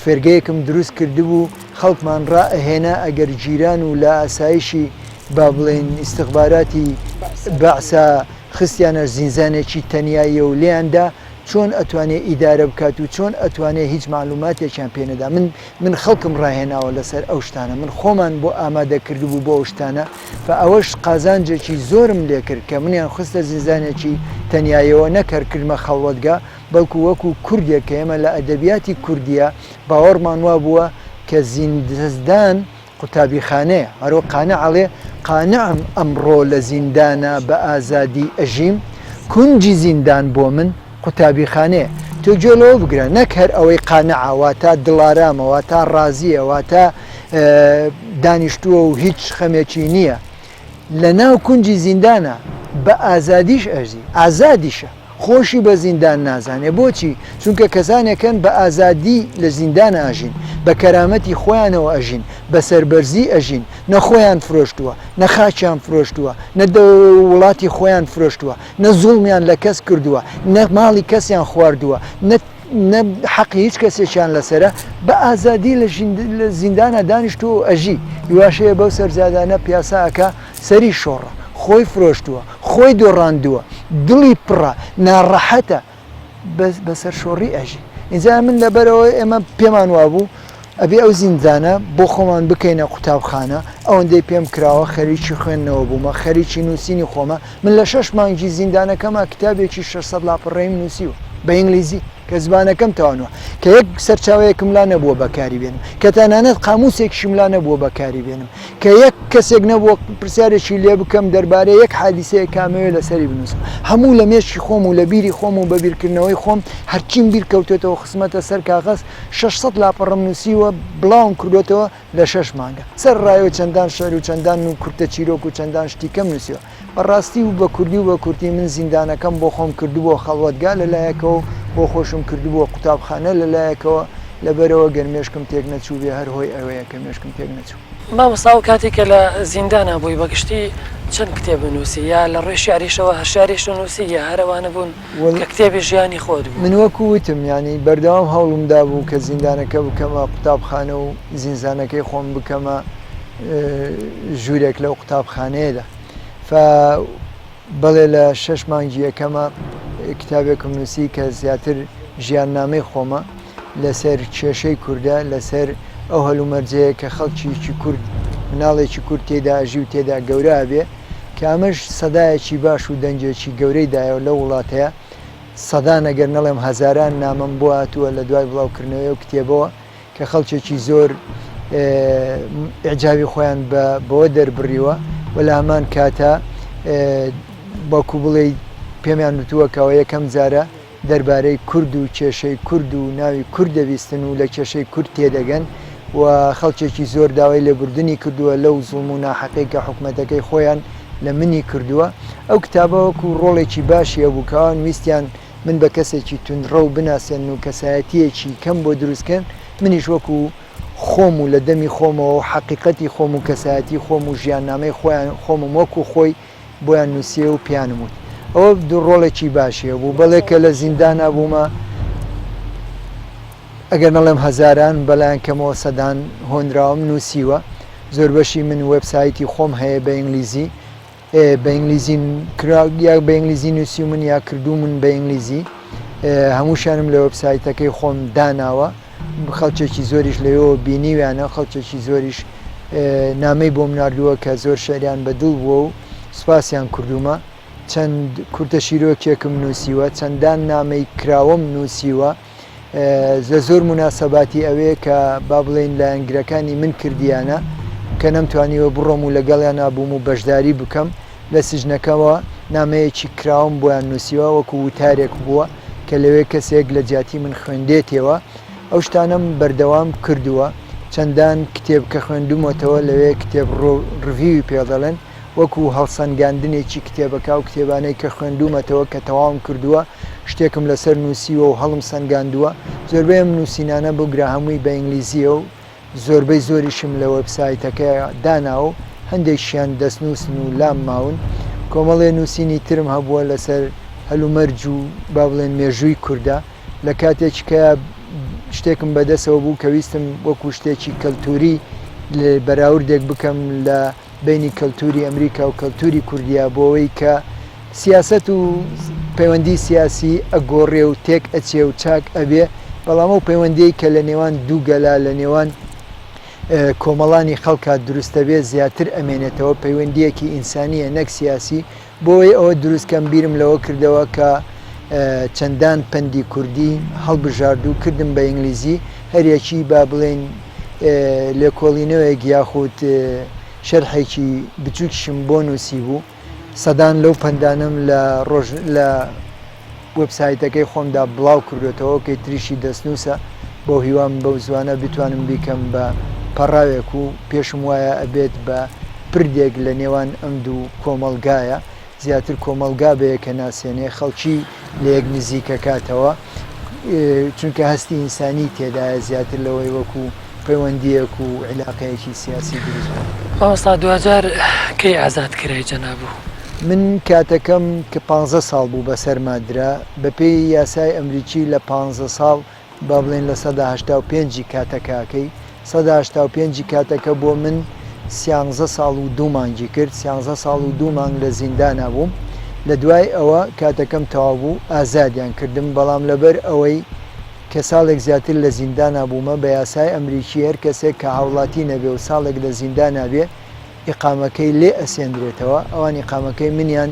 فێرگەیەکم دروست کردبوو خەڵکمان ڕائەهێنا ئەگەر گیران و لە ئاسایشی با بڵێین ئیستخباراتی بەعسا خستیانە زینزانێکی تەنیاییە و لێیان دا چۆن ئەتوانێ ئیدارە بکات و چۆن ئەتوانێ هیچ مەعلوماتێکیان پێ نەدا من من خەڵکم ڕاهێناوە لەسەر ئەو شتانە من خۆمان بۆ ئامادە کردبوو بۆ ئەو شتانە فە ئەوەش قازانجێکی زۆرم لێ کرد کە منیان خستە زینزانێکی تەنیایەوە نەک هەر کردمە خەڵوەتگا بەڵکو وەکو کوردێک کە ئێمە لە ئەدەبیاتی کوردیە باوەڕمان وابووە کە زیندزدان قوتابیخانەیە هەروەک قانع ئەڵێ قانعم ئەمڕۆ لە زیندانا بە ئازادی ئەژیم کونجی زیندان بۆ من قوتابیخانەیە تۆ گوێ لەوە بگرە نەک هەر ئەوەی قانعە واتا دڵارامە واتا ڕازیە واتا دانیشتووە و هیچ خەمێکی نییە لە ناو کونجی زیندانا بە ئازادیش ئەژی ئازادیشە خۆشی بە زیندان نازانێ بۆچی؟ چونکە کەسانێک هەن بە ئازادی لە زیندانا ئەژین، بە کەرامەتی خۆیانەوە ئەژین، بە سەربەرزی ئەژین، نە خۆیان فرۆشتووە، نە خاکیان فرۆشتووە، نە وڵاتی خۆیان فرۆشتووە، نە زوڵمیان لە کەس کردووە، نە ماڵی کەسیان خواردووە، نە نە حەقی هیچ کەسێکیان لەسەرە، بە ئازادی لە زیندانا دانیشتووە و ئەژی، هیواش هەیە بەو سەرجادانە پیاسە ئەکا، سەری شۆڕە، خۆی فرۆشتووە، خۆی دۆڕاندووە، دڵی پڕە، ناڕەحەتە، بەس بە سەرشۆڕی ئەژی. ئینجا من لەبەرئەوە ئێمە پێمان وابوو ئەبێ ئەو زیندانە بۆ خۆمان بکەینە قوتابخانە، ئەوەندەی پێم کراوە خەریکی خوێندنەوە بوومە، خەریکی نووسینی خۆمە، من لە شەش مانگی زیندانەکەما کتابێکی 600 لاپەڕەییم نووسیوە بە ئینگلیزی کە زمانەکەم تەوانوە، کە یەک سەرچاوەیەکم لا نەبووە بەکاری بێنم، کە تەنانەت قامووسێکیشم لا نەبووە بەکاری بێنم. کە یەک کەسێک نەبووە پرسیارێکی لێ بکەم دەربارەی یەک حادیسەیەک کە ئەمەوێ لەسەری بنووسم هەموو لە مێشکی خۆم و لە بیری خۆم و بە بیرکردنەوەی خۆم هەرچیم بیر کەوتێتەوە خستمەتە سەر کاغەز 600 لاپەڕەم نووسیوە بڵاوم کردوێتەوە لە شەش مانگە سەر ڕایەوە چەندان شعر و چەندان و کورتە چیرۆک و چەندان شتی کەم نووسیوە بەڕاستی و بە کوردی و بە کورتی من زیندانەکەم بۆ خۆم کردبووە خەڵوەتگا لە لایەکەوە و بۆ خۆشم کردبووە قوتابخانە لە لایەکەوە، لەبەرئەوە گەر مێشکم تێک نەچووبێ هەر هۆی ئەوەیە کە مێشکم تێک نەچوو. مامۆستا ئەو کاتەی کە لە زیندانا بووی بە گشتی چەند کتێبت نووسی؟ یا لە ڕووی شیعریشەوە هەر شیعریشت نووسی یا هەر ئەوانە بوون کە کتێبی ژیانی خۆت بوو؟ من وەکوو وتم یانی بەردەوام هەوڵم دابوو کە زیندانەکە بکەمە قوتابخانە و زینزانەکەی خۆم بکەمە ژوورێک لەو قوتابخانەیەدا فە بەڵێ لە شەش مانگی یەکەمە کتابێکم نووسی کە زیاتر ژیاننامەی خۆمە لەسەر کێشەی کوردە لەسەر ئەو هەلومەرجەیە کە خەڵکیکی کورد مناڵێکی کورد تێدا ئەژی و تێدا گەورە ئەبێ کە ئەمەش سەدایەکی باش و دەنگێکی گەورەی دایەوە لەو وڵاتەیە سەدان ئەگەر نەڵێم هەزاران نامەم بۆ هاتووە لە دوای بڵاوکردنەوەی ئەو کتێبەوە کە خەڵکێکی زۆر ئیعجابی خۆیان بە بەوە دەربڕیوە و لە هەمان کاتا وەکو بڵێی پێمیان وتووە کە ئەوە یەکەم جارە دەربارەی کورد و کێشەی کورد و ناوی کورد دەبیستن و لە کێشەی کورد تێدەگەن و خەڵکێکی زۆر داوای لێبوردنی کردووە لەو زوڵم و ناحەقی کە حکومەتەکەی خۆیان لە منی کردووە ئەو کتابە وەکو ڕۆڵێکی باشی هەبوو کە ئەوان ویستیان من بە کەسێکی توندڕەو بناسێنن و کەسایەتییەکی کەم بۆ دروست کەن، منیش وەکو خۆم و لە دەمی خۆمەوە و حەقیقەتی خۆم و کەسایەتی خۆم و ژیاننامەی خۆیان خۆمم وەکو خۆی بۆیان نووسییە و پێیانم وت. ئەوە دوو ڕۆڵێکی باشی هەبوو. بەڵێ کە لە زیندانا بوومە ئەگەر نەڵێم هەزاران بەلایەن کەمەوە سەدان هۆنراوەم نووسیوە. زۆربەشی من وێبسایتی خۆم هەیە بە ئینگلیزی. بە ئینگلیزی کرا یا بە ئینگلیزی نووسیومن یا کردوومن بە ئینگلیزی هەمووشیانم لە وێبسایتەکەی خۆم داناوە خەڵکێکی زۆریش لەوێەوە بینیویانە خەڵکێکی زۆریش نامەی بۆم ناردووە کە زۆر شعریان بە دڵ بووە و سوپاسیان کردوومە چەند کورتە چیرۆکێکم نووسیوە چەندان نامەی کراوەم نووسیوە لە زۆر موناسەباتی ئەوێ کە با بڵێین لایەنگرەکانی من کردیانە کە نەمتوانیوە بڕۆم و لەگەڵیانا بووم و بەشداری بکەم لە سجنەکەوە نامەیەکی کراوەم بۆیان نووسیوە وەکو وتارێک بووە کە لەوێ کەسێک لە جیاتی من خوێندێتێوە ئەو شتانەم بەردەوام کردووە چەندان کتێب کە خوێندومەتەوە لەوێ کتێب ڕڤیوی پێ دەڵێن وەکو هەڵسەنگاندنێکی کتێبەکە ئەو کتێبانەی کە خوێندوومەتەوە کە تەواوم کردووە شتێکم لەسەر نووسیوە و هەڵم سەنگاندووە زۆربەی ئەم نووسینانە بگرە هەمووی بە ئینگلیزییە و زۆربەی زۆریشم لە وێبسایتەکە داناوە و. هەندێکیشیان دەستنووسن و لام ماون. کۆمەڵێ نووسینی ترم هەبووە لەسەر هەلومەرج و با بڵێن مێژووی کوردە. لە کاتێکی کە شتێکم بەدەسەوە بوو کە ویستم وەکو شتێکی کەلتوری بەراوردێک بکەم لە بەینی کەلتوری ئەمریکا و کەلتوری کوردیا بۆ ئەوەی کە سیاسەت و پەیوەندی سیاسی ئەگۆڕێ و تێک ئەچێ و چاک ئەبێ بەڵام ئەو پەیوەندیەی کە لە نێوان دوو گەلا لە نێوان کۆمەڵانی خەڵکا دروستەبێ زیاتر ئەمێنێتەوە پەیوەندیەکی ئینسانیە نەک سیاسی بۆیە ئەوە دروست کەم بیرم لەوە کردەوە کە چەندان پەندی کوردی هەڵبژارد و کردم بە ئینگلیزی هەریەکی با بڵێین لێکۆڵینەوەیەک یاخود شەرحێکی بچووکیشم بۆ نووسیبوو سەدان لەو پەندانەم لە ڕۆژ لە وێبسایتەکەی خۆمدا بڵاو کردۆتەوە کەی تریشی دەستنووسە بەو هیوام بەو زوانە بتوانم بیکەم بە پەڕاوێک و پێشم وایە ئەبێت بە پردێک لە نێوان ئەم دوو کۆمەڵگایە زیاتر کۆمەڵگا بەیەکە ناسێنێ خەڵکی لەیەک نزیکەکاتەوە چونکە هەستی ئینسانی تێدایە زیاتر لەوەی وەکو پەیوەندیەک و عیلاقەیەکی سیاسی دروست بێت. مامۆستا دواجار کەی ئازاد کرای جەنابو؟ من کاتەکەم کە پانزە ساڵ بوو بەسەرما درا، بەپێی یاسای ئەمریکی لە پانزە ساڵ با بڵێین 85% ی کاتەکەکەی، 85% ی کاتەکە بۆ من سیانزە ساڵ و دوو مانگی کرد، سیانزە ساڵ و دوو مانگ لە زیندانا بووم، لە دوای ئەوە کاتەکەم تەواو بوو ئازادیان کردم، بەڵام لەبەر ئەوەی کە ساڵێک زیاتر لە زیندانا بوومە، بە یاسای ئەمریکی هەر کەسێک کە هاوڵاتی نەبێ و ساڵێک لە زیندانا بێ ئیقامەکەی لێ ئەسێندرێتەوە، ئەوان ئیقامەکەی منیان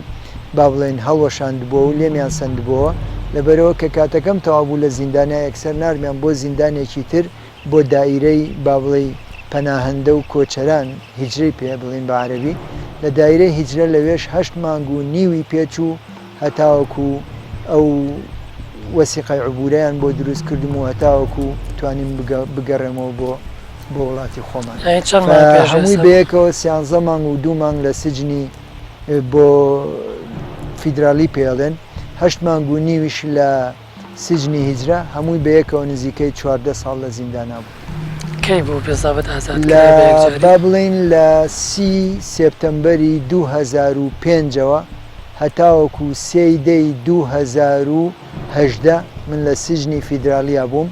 با بڵێین هەڵوەشاندبۆوە و لێمیان سەندبۆوە، لەبەرئەوە کە کاتەکەم تەواو بوو لە زیندانا یەکسەر ناردمیان بۆ زیندانێکی تر بۆ دائیرەی با بڵێی پەناهەندە و کۆچەران، هیجرەی پێ بڵێین بە عەرەبی، لە دائیرەی هیجرە لەوێش هەشت مانگ و نیوی پێ چوو هەتاوەکو ئەو وەسیقەی عبورەیان بۆ دروست کردم و هەتاوەکو توانیم بگەڕێمەوە بۆ بۆ وڵاتی خۆمان. یانی چەند مانگ پێش هەمووی ئێستا؟ بەیەکەوە سیانزە مانگ و دوو مانگ لە سجنی بۆ فیدرالی پێڵێن هەشت مانگ و نیویش لە سجنی هیجرە هەمووی بەیەکەوە نزیکەی 14 ساڵ لە زیندانا بوو. کەی بوو بێزابت ئازاد لە کرای بە یەکجاری؟ با بڵێین لە سی سێپتەمبەری 2005 ەوە هەتاوەکو سێی دەی 2018 من لە سجنی فیدرالیا بووم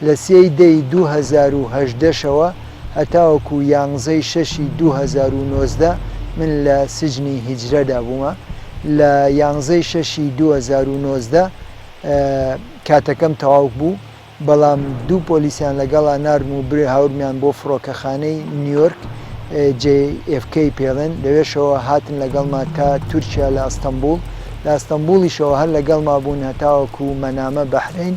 لە سێی دەی 2018 شەوە هەتاوەکو یانزەی شەشی 2019 من لە سجنی هیجرەدا بوومە لە یانزەی شەشی 2019 کاتەکەم تەواو بوو بەڵام دوو پۆلیسیان لەگەڵا ناردم و برێ هاورمیان بۆ فڕۆکەخانەی نیویۆرک JFK پێڵێن لەوێشەوە هاتن لەگەڵما تا تورکیا لە ئەستەنبوڵ لە ئەستەنبوڵیشەوە هەر لەگەڵما بوون هەتاوەکو مەنامە بەحرەین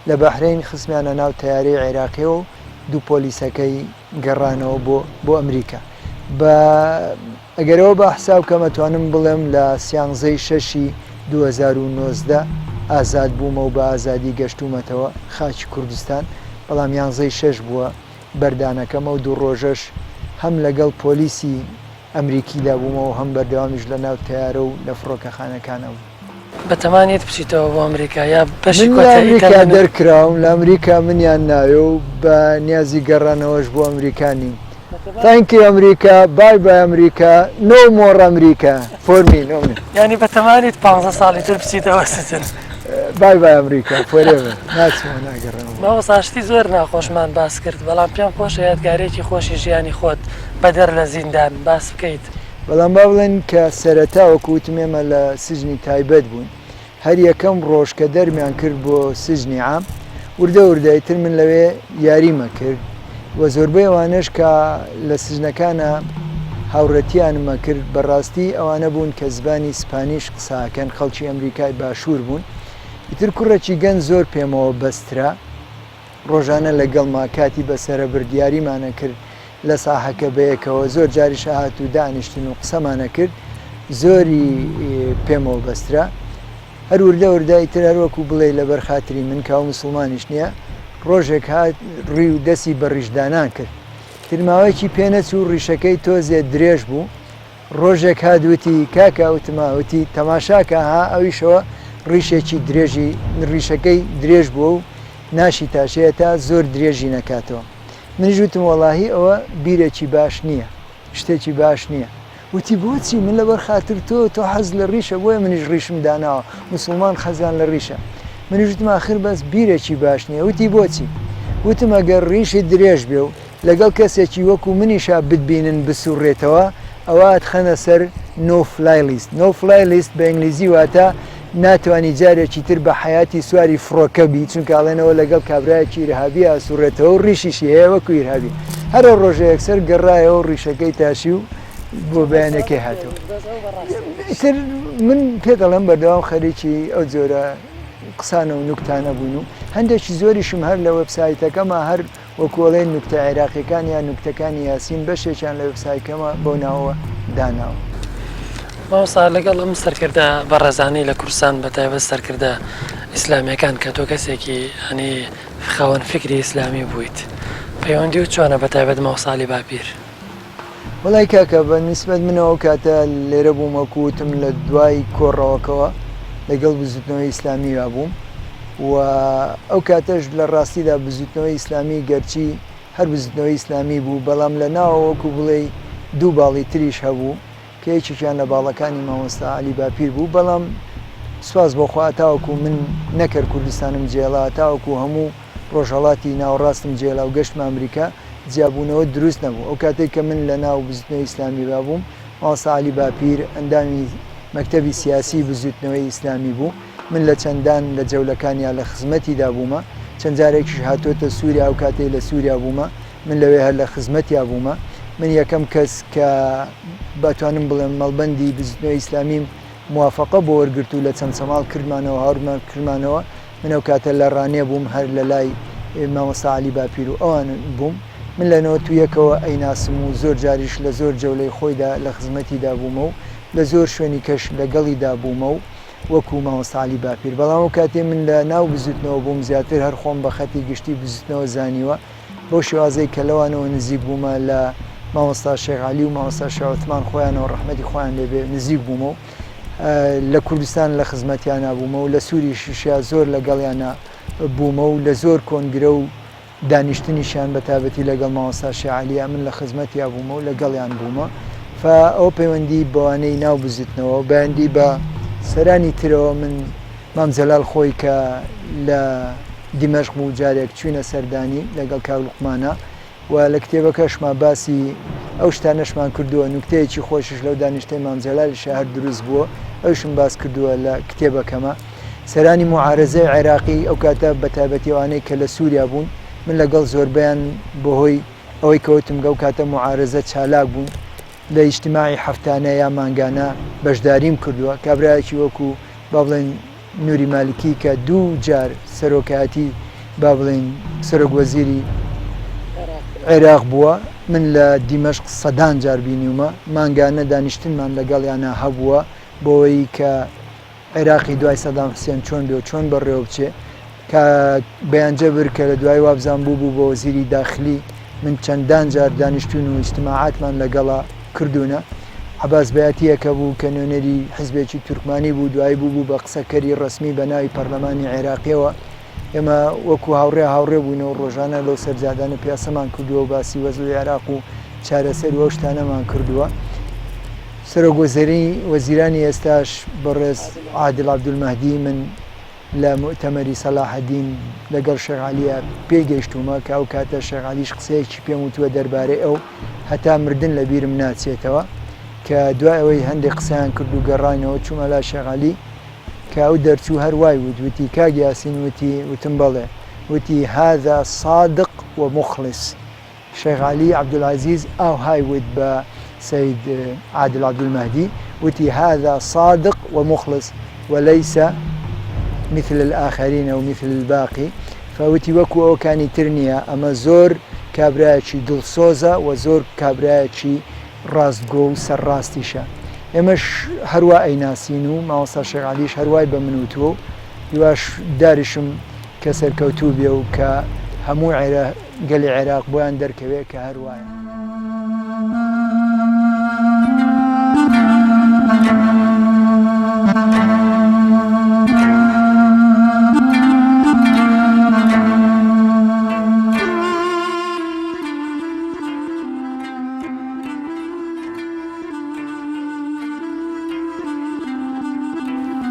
لە بەحرەین خستمیانە ناو تەیارەی عێراقیەوە و دوو پۆلیسەکەی گەڕانەوە بۆ بۆ ئەمریکا بە ئەگەر ئەوە بە حساب کەم ئەتوانم بڵێم لە سیانزەی شەشی 2019 ئازاد بوومە و بە ئازادی گەشتوومەتەوە خاکی کوردستان بەڵام یانزەی شەش بووە بەردانەکەم ئەو دوو ڕۆژەش هەم لەگەڵ پۆلیسی ئەمریکیدا بوومە و هەم بەردەوامیش لە ناو تەیارە و لە فڕۆکەخانەکانا بووم. بەتەمانیت بچیتەوە بۆ ئەمریکا یا بەشی من لە کۆتایی ئەمریکا تەمەنت؟ دەرکراوم، لە ئەمریکا منیان ناوێ و بە نیازی گەڕانەوەش بۆ ئەمریکا نیم. Thank you ئەمریکا، bye bye ئەمریکا، no more ئەمریکا for me no me. یانی بەتەمانیت پانزە ساڵی تر بچیتەوە سجن؟ bye bye ئەمریکا forever ناچمەوە ناگەڕێمەوە. مامۆستا شتی زۆر ناخۆشمان باس کرد بەڵام پێم خۆشە یادگاریەکی خۆشی ژیانی خۆت بەدەر لە زیندان باس بکەیت. بەڵام با بڵێن کە سەرەتا وەکو وتم ئێمە لە سجنی تایبەت بووین هەر یەکەم ڕۆژ کە دەرمیان کرد بۆ سجنی عام وردە وردە ئیتر من لەوێ یاریمە کرد و زۆربەی ئەوانەش کە لە سجنەکانە هاوڕێتیانمە کرد بەڕاستی ئەوانە بوون کە زبانی سپانیش قساکەن خەڵکی ئەمریکای باشوور بوون ئیتر کوڕێکی گەنج زۆر پێمەوە بەسترا ڕۆژانە لەگەڵما کاتی بەسەرە برد یاریمان ئەکرد لە ساحەکە بەیەکەوە زۆر جاریش ئەهات و دانیشتن و قسەمان ئەکرد زۆری پێمەوە بەسترا هەر وردە وردە ئیتر هەروەکو بڵێ لەبەر خاتری من کاو مسلمانیش نییە ڕۆژێک هات ڕی و دەستی بە ڕیشدانان کرد تر ماوەیەکی پێنەچوو ڕیشەکەی تۆزێ درێژ بوو ڕۆژێک هات وتی، کاکە وتم ها، وتی، تەماشاکە ها ئەویشەوە ڕیشێکی درێژی ڕیشەکەی درێژ بووە و ناشی تاشێ تا زۆر درێژی نەکاتەوە. منیش وتم وەڵاهی ئەوە بیرێکی باش نییە. شتێکی باش نییە. وتی بۆچی؟ من لەبەر خاتر تۆ، تۆ حەز لە ڕیشە بۆیە منیش ڕیشم داناوە، موسڵمان حەزیان لە ڕیشە. منیش وتم ئاخر بەس بیرێکی باش نییە. وتی بۆچی؟ وتم ئەگەر ڕیشت درێژ بێ و لەگەڵ کەسێکی وەکو منیشا بتبینن بسوڕێتەوە ئەوا ئەتخەنە سەر no fly list. No fly list بە ئینگلیزی واتە ناتوانی جارێکی تر بە حەیاتی سواری فڕۆکە بی چونکە ئەڵێنەوە لەگەڵ کابرایەکی ئیرهابی ئاسوڕێتەوە و ڕیشیشی هەیە وەکو ئیرهابی. هەر ئەو ڕۆژە یەکسەر گەڕایەوە و ڕیشەکەی تاشی و بۆ بەیانەکەی هاتەوە. ئیتر من پێت ئەڵێم بەردەوام خەریکی ئەو جۆرە قسانە و نوکتانە بووین و هەندێکی زۆریشم هەر لە وێبسایتەکەما هەر وەکو ئەڵێن نوکتە عێراقیەکان یان نوکتەکانی یاسین بەشێکیان لە وێبسایکەمە بەو ناوەوە داناوە. مامۆستا لەگەڵ ئەم سەرکردە بەڕێزانەی لە کوردستان بە تایبەت سەرکردە ئیسلامیەکان کە تۆ کەسێکی یانی خاوەن فکری ئیسلامی بوویت پەیوەندی و چۆنە بە تایبەت مامۆستا عەلی باپیر؟ وەڵای کاکە بە نیسبەت منەوە ئەو کاتە لێرە بووم وەکو وتم لە دوای کۆڕەوەکەوە لەگەڵ بزوتنەوەی ئیسلامییا بووم و ئەو کاتەش لە ڕاستیدا بزوتنەوەی ئیسلامی گەرچی هەر بزوتنەوەی ئیسلامی بوو بەڵام لە ناوە وەکو بڵێی دوو باڵی تریش هەبوو کە یەکێکیان لە باڵەکانی مامۆستا عەلی باپیر بوو بەڵام سوپاس بۆ خوا تاوەکو من نەکەر کوردستانم جێڵا تاوەکو هەموو ڕۆژهەڵاتی ناوەڕاستم جێلا و گەشتمە ئەمریکا، جیابوونەوە دروست نەبوو. ئەو کاتەی کە من لە ناو بزووتنەوەی ئیسلامیدا بووم، مامۆستا عەلی باپیر ئەندامی مەکتەبی سیاسیی بزووتنەوەی ئیسلامی بوو. من لە چەندان لە جەولەکانیا لە خزمەتیدا بوومە. چەند جارێکیش هاتۆتە سووریا، ئەو کاتەی لە سووریا بوومە، من لەوێ هەر لە خزمەتیا بوومە. من یەکەم کەس کە بتوانم بڵێم مەڵبەندی بزووتنەوەی ئیسلامیم موافەقە بۆ وەرگرت و لە چەمچەماڵ کردمانەوە، هاوردمان کردمانەوە، من ئەو کاتە لە ڕانیە بووم هەر لە لای مامۆستا عەلی باپیر و ئەوان بووم. من لە نەوەت و یەکەوە ئەیناسم و زۆر جاریش لە زۆر جەولەی خۆیدا لە خزمەتیدا بوومە و لە زۆر شوێنی کەش لە گەڵیدا بوومە و وەکوو مامۆستا عەلی باپیر. بەڵام ئەو کاتەی من لە ناو بزووتنەوە بووم زیاتر هەر خۆم بە خەتی گشتی بزووتنەوە زانیوە بەو شێوازەی کە لەوانەوە نزیک بوومە لە مامۆستا شێخ عەلی و مامۆستا شێخ عوسمان خۆیانەوە ڕەحمەتی خۆیان لێ بێ نزیک بوومە و لە کوردستان لە خزمەتیانا بوومە و لە سووریشیشیا زۆر لەگەڵیانا بوومە و لە زۆر کۆنگرە و دانیشتنیشیان بە تایبەتی لەگەڵ مامۆستا شێخ عەلییا من لە خزمەتیا بوومە و لەگەڵیان بوومە فا ئەوە پەیوەندی بەوانەی ناو بزوتنەوە و بەیەندی بە سەرانی ترەوە من مام جەلال خۆی کە لە دیمەشق بوو جارێک چوینە سەردانی لەگەڵ کاک لوقمانا و لە کتێبەکەشما باسی ئەو شتانەشمان کردووە، نوکتەیەکی خۆشیش لەو دانیشتەی مام جەلالیشا هەر دروست بووە، ئەویشم باس کردووە لە کتێبەکەما. سەرانی موعارەزەی عێراقی ئەو کاتە بە تایبەتی ئەوانەی کە لە سووریا بوون، من لەگەڵ زۆربەیان بەهۆی ئەوەی کە وتم ئەو کاتە موعارەزە چالاک بوون لە ئیجتیماعی هەفتانە یا مانگانە بەشداریم کردووە، کابرایەکی وەکوو با بڵێین نوری مالکی کە دوو جار سەرۆکایەتی با بڵێین سەرۆک وەزیری عێراق بووە من لە دیمەشق سەدان جار بینیومە مانگانە دانیشتنمان لەگەڵیانە هەبووە بۆی کە عێراقی دوای سەدام حسێن چۆن بێ و چۆن بەڕێوە بچێ کاک بەیان جەبر کە لە دوای وابزان بوو بوو بە وەزیری داخلی من چەندان جار دانیشتوون و ئیجتماعاتمان لەگەڵا کردوونە. عەباس بەیاتییەکە بوو کە نوێنەری حیزبێکی تورکمانی بوو دوایی بوو بوو بە قسەکەری ڕەسمی بە ناوی پەرلەمانی عێراقیەوە. ئێمە وەکوو هاوڕێ هاوڕێ بووینە و ڕۆژانە لەو سەرجادانە پیاسەمان کردووە و باسی وەزعی عێراق و چارەسەر و ئەو شتانەمان کردووە. سەرۆک وەزیری وەزیرانی ئێستاش بەڕێز عادل عەبدولمەهدی من لە موئتەمەری سەلاحەدین لەگەڵ شێخ عەلییا پێی گەیشتوومە کە ئەو کاتە شێخ عەلیش قسەیەکی پێم وتووە دەربارەی ئەو هەتا مردن لە بیرم ناچێتەوە کە دوای ئەوەی هەندێک قسەیان کرد و گەڕاینەوە چوومە لای شێخ عەلی کە ئەو دەرچوو هەر وای وت وتی کاک یاسین وتی وتم بەڵێ وتی هذا صادق و مخلص شێخ عەلی عەبدولعەزیز ئاوهای وت بە سەید عادل عەبدولمەهدی، وتی، هذا صادق و مخلص و لیس مثل الآخرین و مثل الباقی، فوتی وەکو ئەوکانی تر نییە، ئەمە زۆر کابرایەکی دڵسۆزە و زۆر کابرایەکی ڕاستگۆ و سەرڕاستیشە. ئێمەش هەروا ئەیناسین و مامۆستا شێخ عەلیش هەروای بە من وتووە و هیواش داریشم کە سەرکەوتوو بێ و کە هەموو عێرا گەلی عێراق بۆیان دەرکەوێ کە هەر وایە.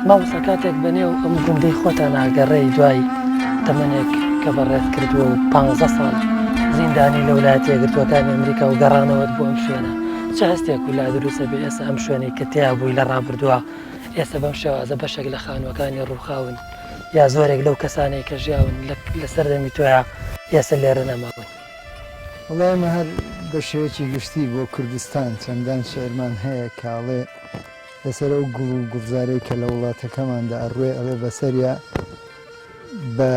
مامۆستا کاتێک بەنێو ئەم گوندەی خۆتان ئاگەڕێی دوای تەمەنێک کە بەڕێت کردووە و پ ساڵ زیندانی لە وڵاتی یەکگرتووەکانی ئەمریکا و گەڕانەوەت بۆ ئەم شوێنە چ هەستێک و لا دروستە بێ ئێستا ئەم شوێنەی کە تیا بووی لە ڕابردووە ئێستا بەم شێوازە بەشێک لە خانووەکانی ڕووخاون یا زۆرێک لەو کەسانەی کە ژیاون لە سەردەمی تۆیا ئێستا لێرە نەماون. وەڵا ئێمە هەر بە شێوەیەکی گشتی بۆ کوردستان چەندان شیعرمان هەیە کە ئەڵێ لەسەر ئەو گوڵ و گوڵزارەی کە لە وڵاتەکەماندا ئەڕوێ ئەڵێ بەسەریا بە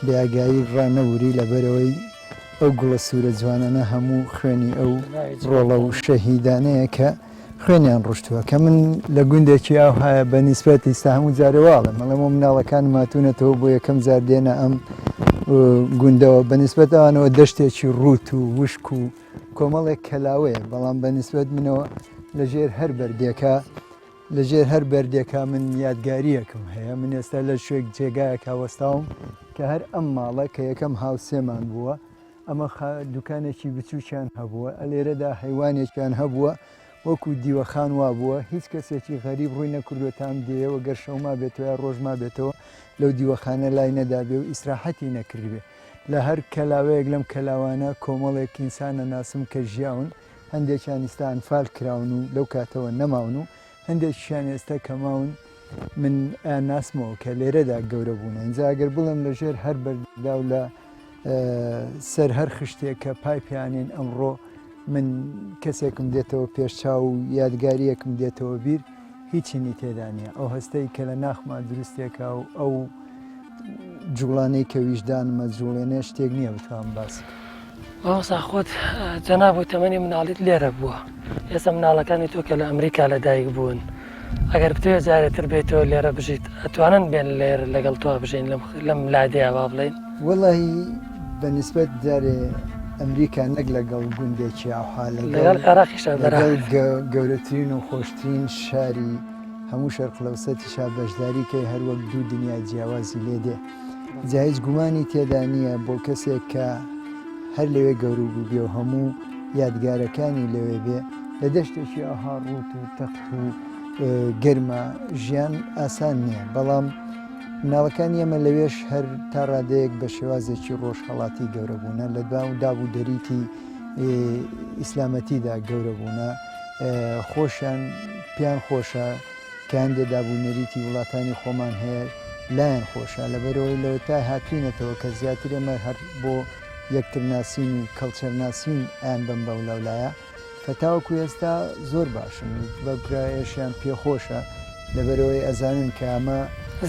بێئاگایی ڕانەبووری لەبەرئەوەی ئەو گوڵە سوورە جوانانە هەموو خوێنی ئەو ڕۆڵە و شەهیدانەیە کە خوێنیان ڕشتووە کە من لە گوندێکی ئاوهایە بە نیسبەت ئیستا هەموو جارێ واڵێم ئەڵێم ئەو مناڵەکانم هاتوونەتەوە بۆ یەکەم جار دێنە ئەم گوندەوە بە نیسبەت ئەوانەوە دەشتێکی ڕووت و وشک و کۆمەڵێک کەلاوەیە بەڵام بە نیسبەت منەوە لەژێر هەر بەردێکە لەژێر هەر بەردێکا من یادگاریەکم هەیە من ئێستا لە شوێک جێگایەکا وەستاوم کە هەر ئەم ماڵە کە یەکەم هاوسێمان بووە ئەمە دوکانێکی بچووکیان هەبووە ئەلێرەدا حەیوانێکیان هەبووە وەکو دیوەخان وابووە هیچ کەسێکی غەریب ڕووی نەکردووە تا ئەم دێیەوە گەر شەو مابێتەوە یا ڕۆژ مابێتەوە لەو دیوەخانە لای نەدابێ و ئیسراحەتی نەکردبێ لە هەر کەلاوەیەک لەم کەلاوانە کۆمەڵێک ئینسان ئەناسم کە ژیاون هەندێکیان ئیستا ئەنفال کراون و لەو کاتەوە نەماون و هەندێکیشیان ئێستا کە ماون من ئەیانناسمەوە کە لێرەدا گەورە بوونە ئینجا ئەگەر بڵێم لە ژێر هەر بەردێکدا و لە سەر هەر خشتێک کە پای پێیانین ئەمڕۆ من کەسێکم دێتەوە پێش چاو و یادگاریەکم دێتەوە بیر هیچینی تێدا نییە ئەو هەستەی کە لە ناخما دروستێکا و ئەو جوڵانەی کە ویژدانمە جوڵێنێ شتێک نییە بتوانم باسی کەم. مامۆستا خۆت جەناب و تەمەنی مناڵیت لێرە بووە ئێستا مناڵەکانی تۆ کە لە ئەمریکا لە دایک بوون ئەگەر بتەوێت جارێ تر بێیتەوە لێرە بژیت ئەتوانن بێن لێرە لەگەڵ تۆ بژین لەم لادێیا با بڵێین؟ وەڵاهی بە نیسبەت جارێ ئەمریکا نەک لەگەڵ گوندێکی ئاوها لەگەڵ عێراقیشا لەگەڵ گەورەترین و خۆشترین شاری هەموو شەرقلەوسەتیشا بەشداری کەی هەروەک دوو دنیای جیاوازی لێ دێ جا هیچ گومانی تێدا نییە بۆ کەسێک کە هەر لەوێ گەورو بووبێ و هەموو یادگارەکانی لەوێ بێ لە دەشتێکی ئەوها ڕووت و تەخت و گەرمە ژیان ئاسان نییە بەڵام مناڵەکانی ئێمە لەوێش هەر تا ڕادەیەک بە شێوازێکی ڕۆژهەڵاتی گەورە بوونە لە دوا و داب و دەریتی ئیسلامەتیدا گەورە بوونە خۆشیان پێیان خۆشە کە هەندێ داب و نەریتی وڵاتانی خۆمان هەیە لایان خۆشە لەبەرئەوەی لەوەتای هاتوینەتەوە کە زیاتر ئێمە هەر بۆ یەکتر ناسین و کەڵچەر ناسین ئەیان بەم بەولاولایە کە تاوەکو ئێستا زۆر باشن و بە برایەشیان پێخۆشە لەبەرئەوەی ئەزانن کە ئەمە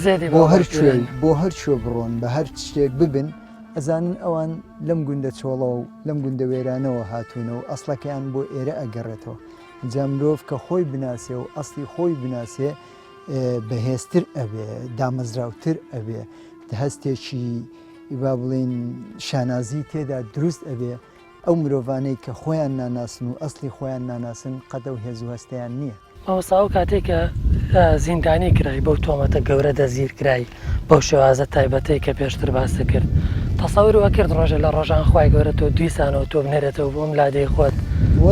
زێدی بۆ هەر کوێ باوەڕ بۆ هەر کوێ بڕۆن بە هەر شتێک ببن ئەزانن ئەوان لەم گوندە چۆڵەوە و لەم گوندە وێرانەوە هاتوونە و ئەسڵەکەیان بۆ ئێرە ئەگەڕێتەوە جا مرۆڤ کە خۆی بناسێ و ئەسڵی خۆی بناسێ بەهێزتر ئەبێ دامەزراوتر ئەبێ هەستێکی با بڵێین شانازی تێدا دروست ئەبێ ئەو مرۆڤانەی کە خۆیان ناناسن و ئەسڵی خۆیان ناناسن قەت ئەو هێز و هەستەیان نییە. مامۆستا ئەو کاتەی کە زیندانی کرای بەو تۆمەتە گەورە دەستگیر کرای بەو شێوازە تایبەتەی کە پێشتر باست کرد تەسەور ئەکرد ڕۆژێ لە ڕۆژان خوای گەورە تۆ دیسانەوە تۆ بنێرێتەوە بۆ ئەم لادێی خۆت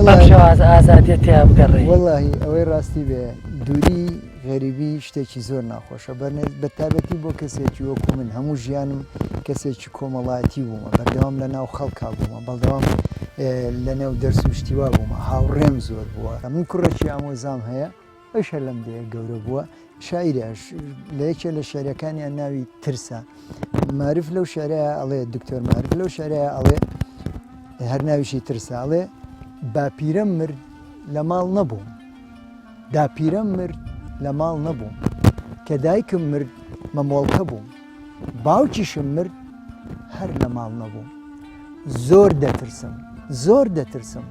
بەم شێوازە ئازادیە تیا بگەڕێی؟ وەڵاهی ئەوەی ڕاستی بێ دووری غەریبی شتێکی زۆر ناخۆشە بە تایبەتی بۆ کەسێکی وەکو من هەموو ژیانم کەسێکی کۆمەڵایەتی بوومە بەردەوام لە ناو خەڵکا بوومە بەڵدەوام لە نێو دەرس و شتی وا بوومە هاوڕێم زۆر بووە من کوڕێکی ئامۆزام هەیە ئەویش هەر لەم دێیە گەورە بووە شاعیرە لە یەکێ لە شعرەکانیان ناوی ترسە مارف لەو شعرەیە ئەڵێ دکتۆر مارف لەو شعرەیە ئەڵێ هەر ناویشی ترسە ئەڵێ باپیرەم مرد لە ماڵ نەبووم داپیرەم مرد لە ماڵ نەبووم کە دایکم مرد مەمۆڵکە بووم باوکیشم مرد هەر لە ماڵ نەبووم زۆر دەترسم زۆر دەترسم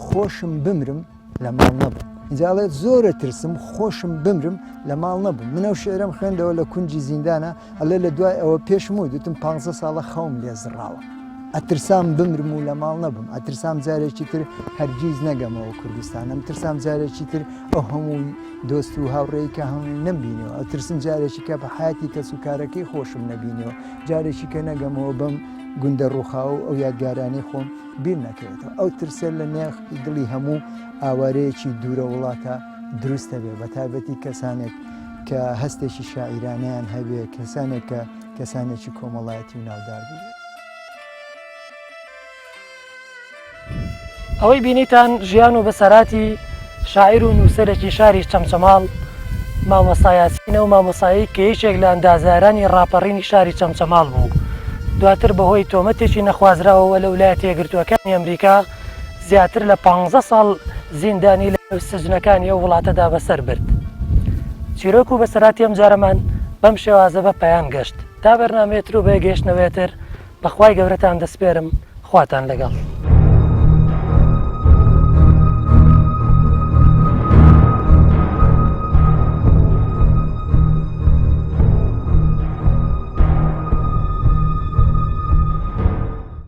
خۆشم بمرم لە ماڵ نەبووم ئینجا ئەڵێت زۆرە ترسم خۆشم بمرم لە ماڵ نەبووم من ئەو شعرەم خوێندەوە لە کونجی زیندانە ئەڵێ لە دوای ئەوە پێشم و دوتم پ ساڵە خەوم لێ زڕاوە ئەترسام بمرم و لە ماڵ نەبم ئەترسام جارێکی تر هەرگیز نەگەمەوە کوردستانم ترسام جارێکی تر ئەو هەموو دۆست و هاوڕێی کە هەموو نەمبینەوە ئەترسم جارێکی کە بە حیاتی کەس و کارەکەی خۆشم نەبینەوە جارێکی کە نەگەمەوە بەم گوندە ڕووخاو و ئەو یادگارانەی خۆم بیر نەکەوێتەوە ئەو ترسە لە نێخی دڵی هەموو ئاوارەیەکی دوورە وڵاتە دروست دەبێت بە تایبەتی کەسانێک. کە هەستێکی شاعیرانەیان هەبێ، کەسانێک کە کەسانێکی کۆمەڵایەتی و ناودار بوو. ئەوەی بینیتان ژیان و بەسەرهاتی شاعیر و نووسەرێکی شاری چەمچەماڵ مامۆستا یاسینە و مامۆستایی کە یەکێک لە ئەندازیارانی ڕاپەڕینی شاری چەمچەماڵ بوو دواتر بەهۆی تۆمەتێکی نەخوازراوەوە لە ولایەتە یەکگرتووەکانی ئەمریکا زیاتر لە پانزە ساڵ زیندانی لە نێو سجنەکانی ئەو وڵاتەدا بەسەر برد. چیرۆک و بەسەرهاتی ئەمجارەمان بەم شێوازە بە پایان گەشت. تا بەرنامەیەتر و بە یەکگەیشتنەوەیەتر بە خوای گەورەتان دەسپێرم خواتان لەگەڵ.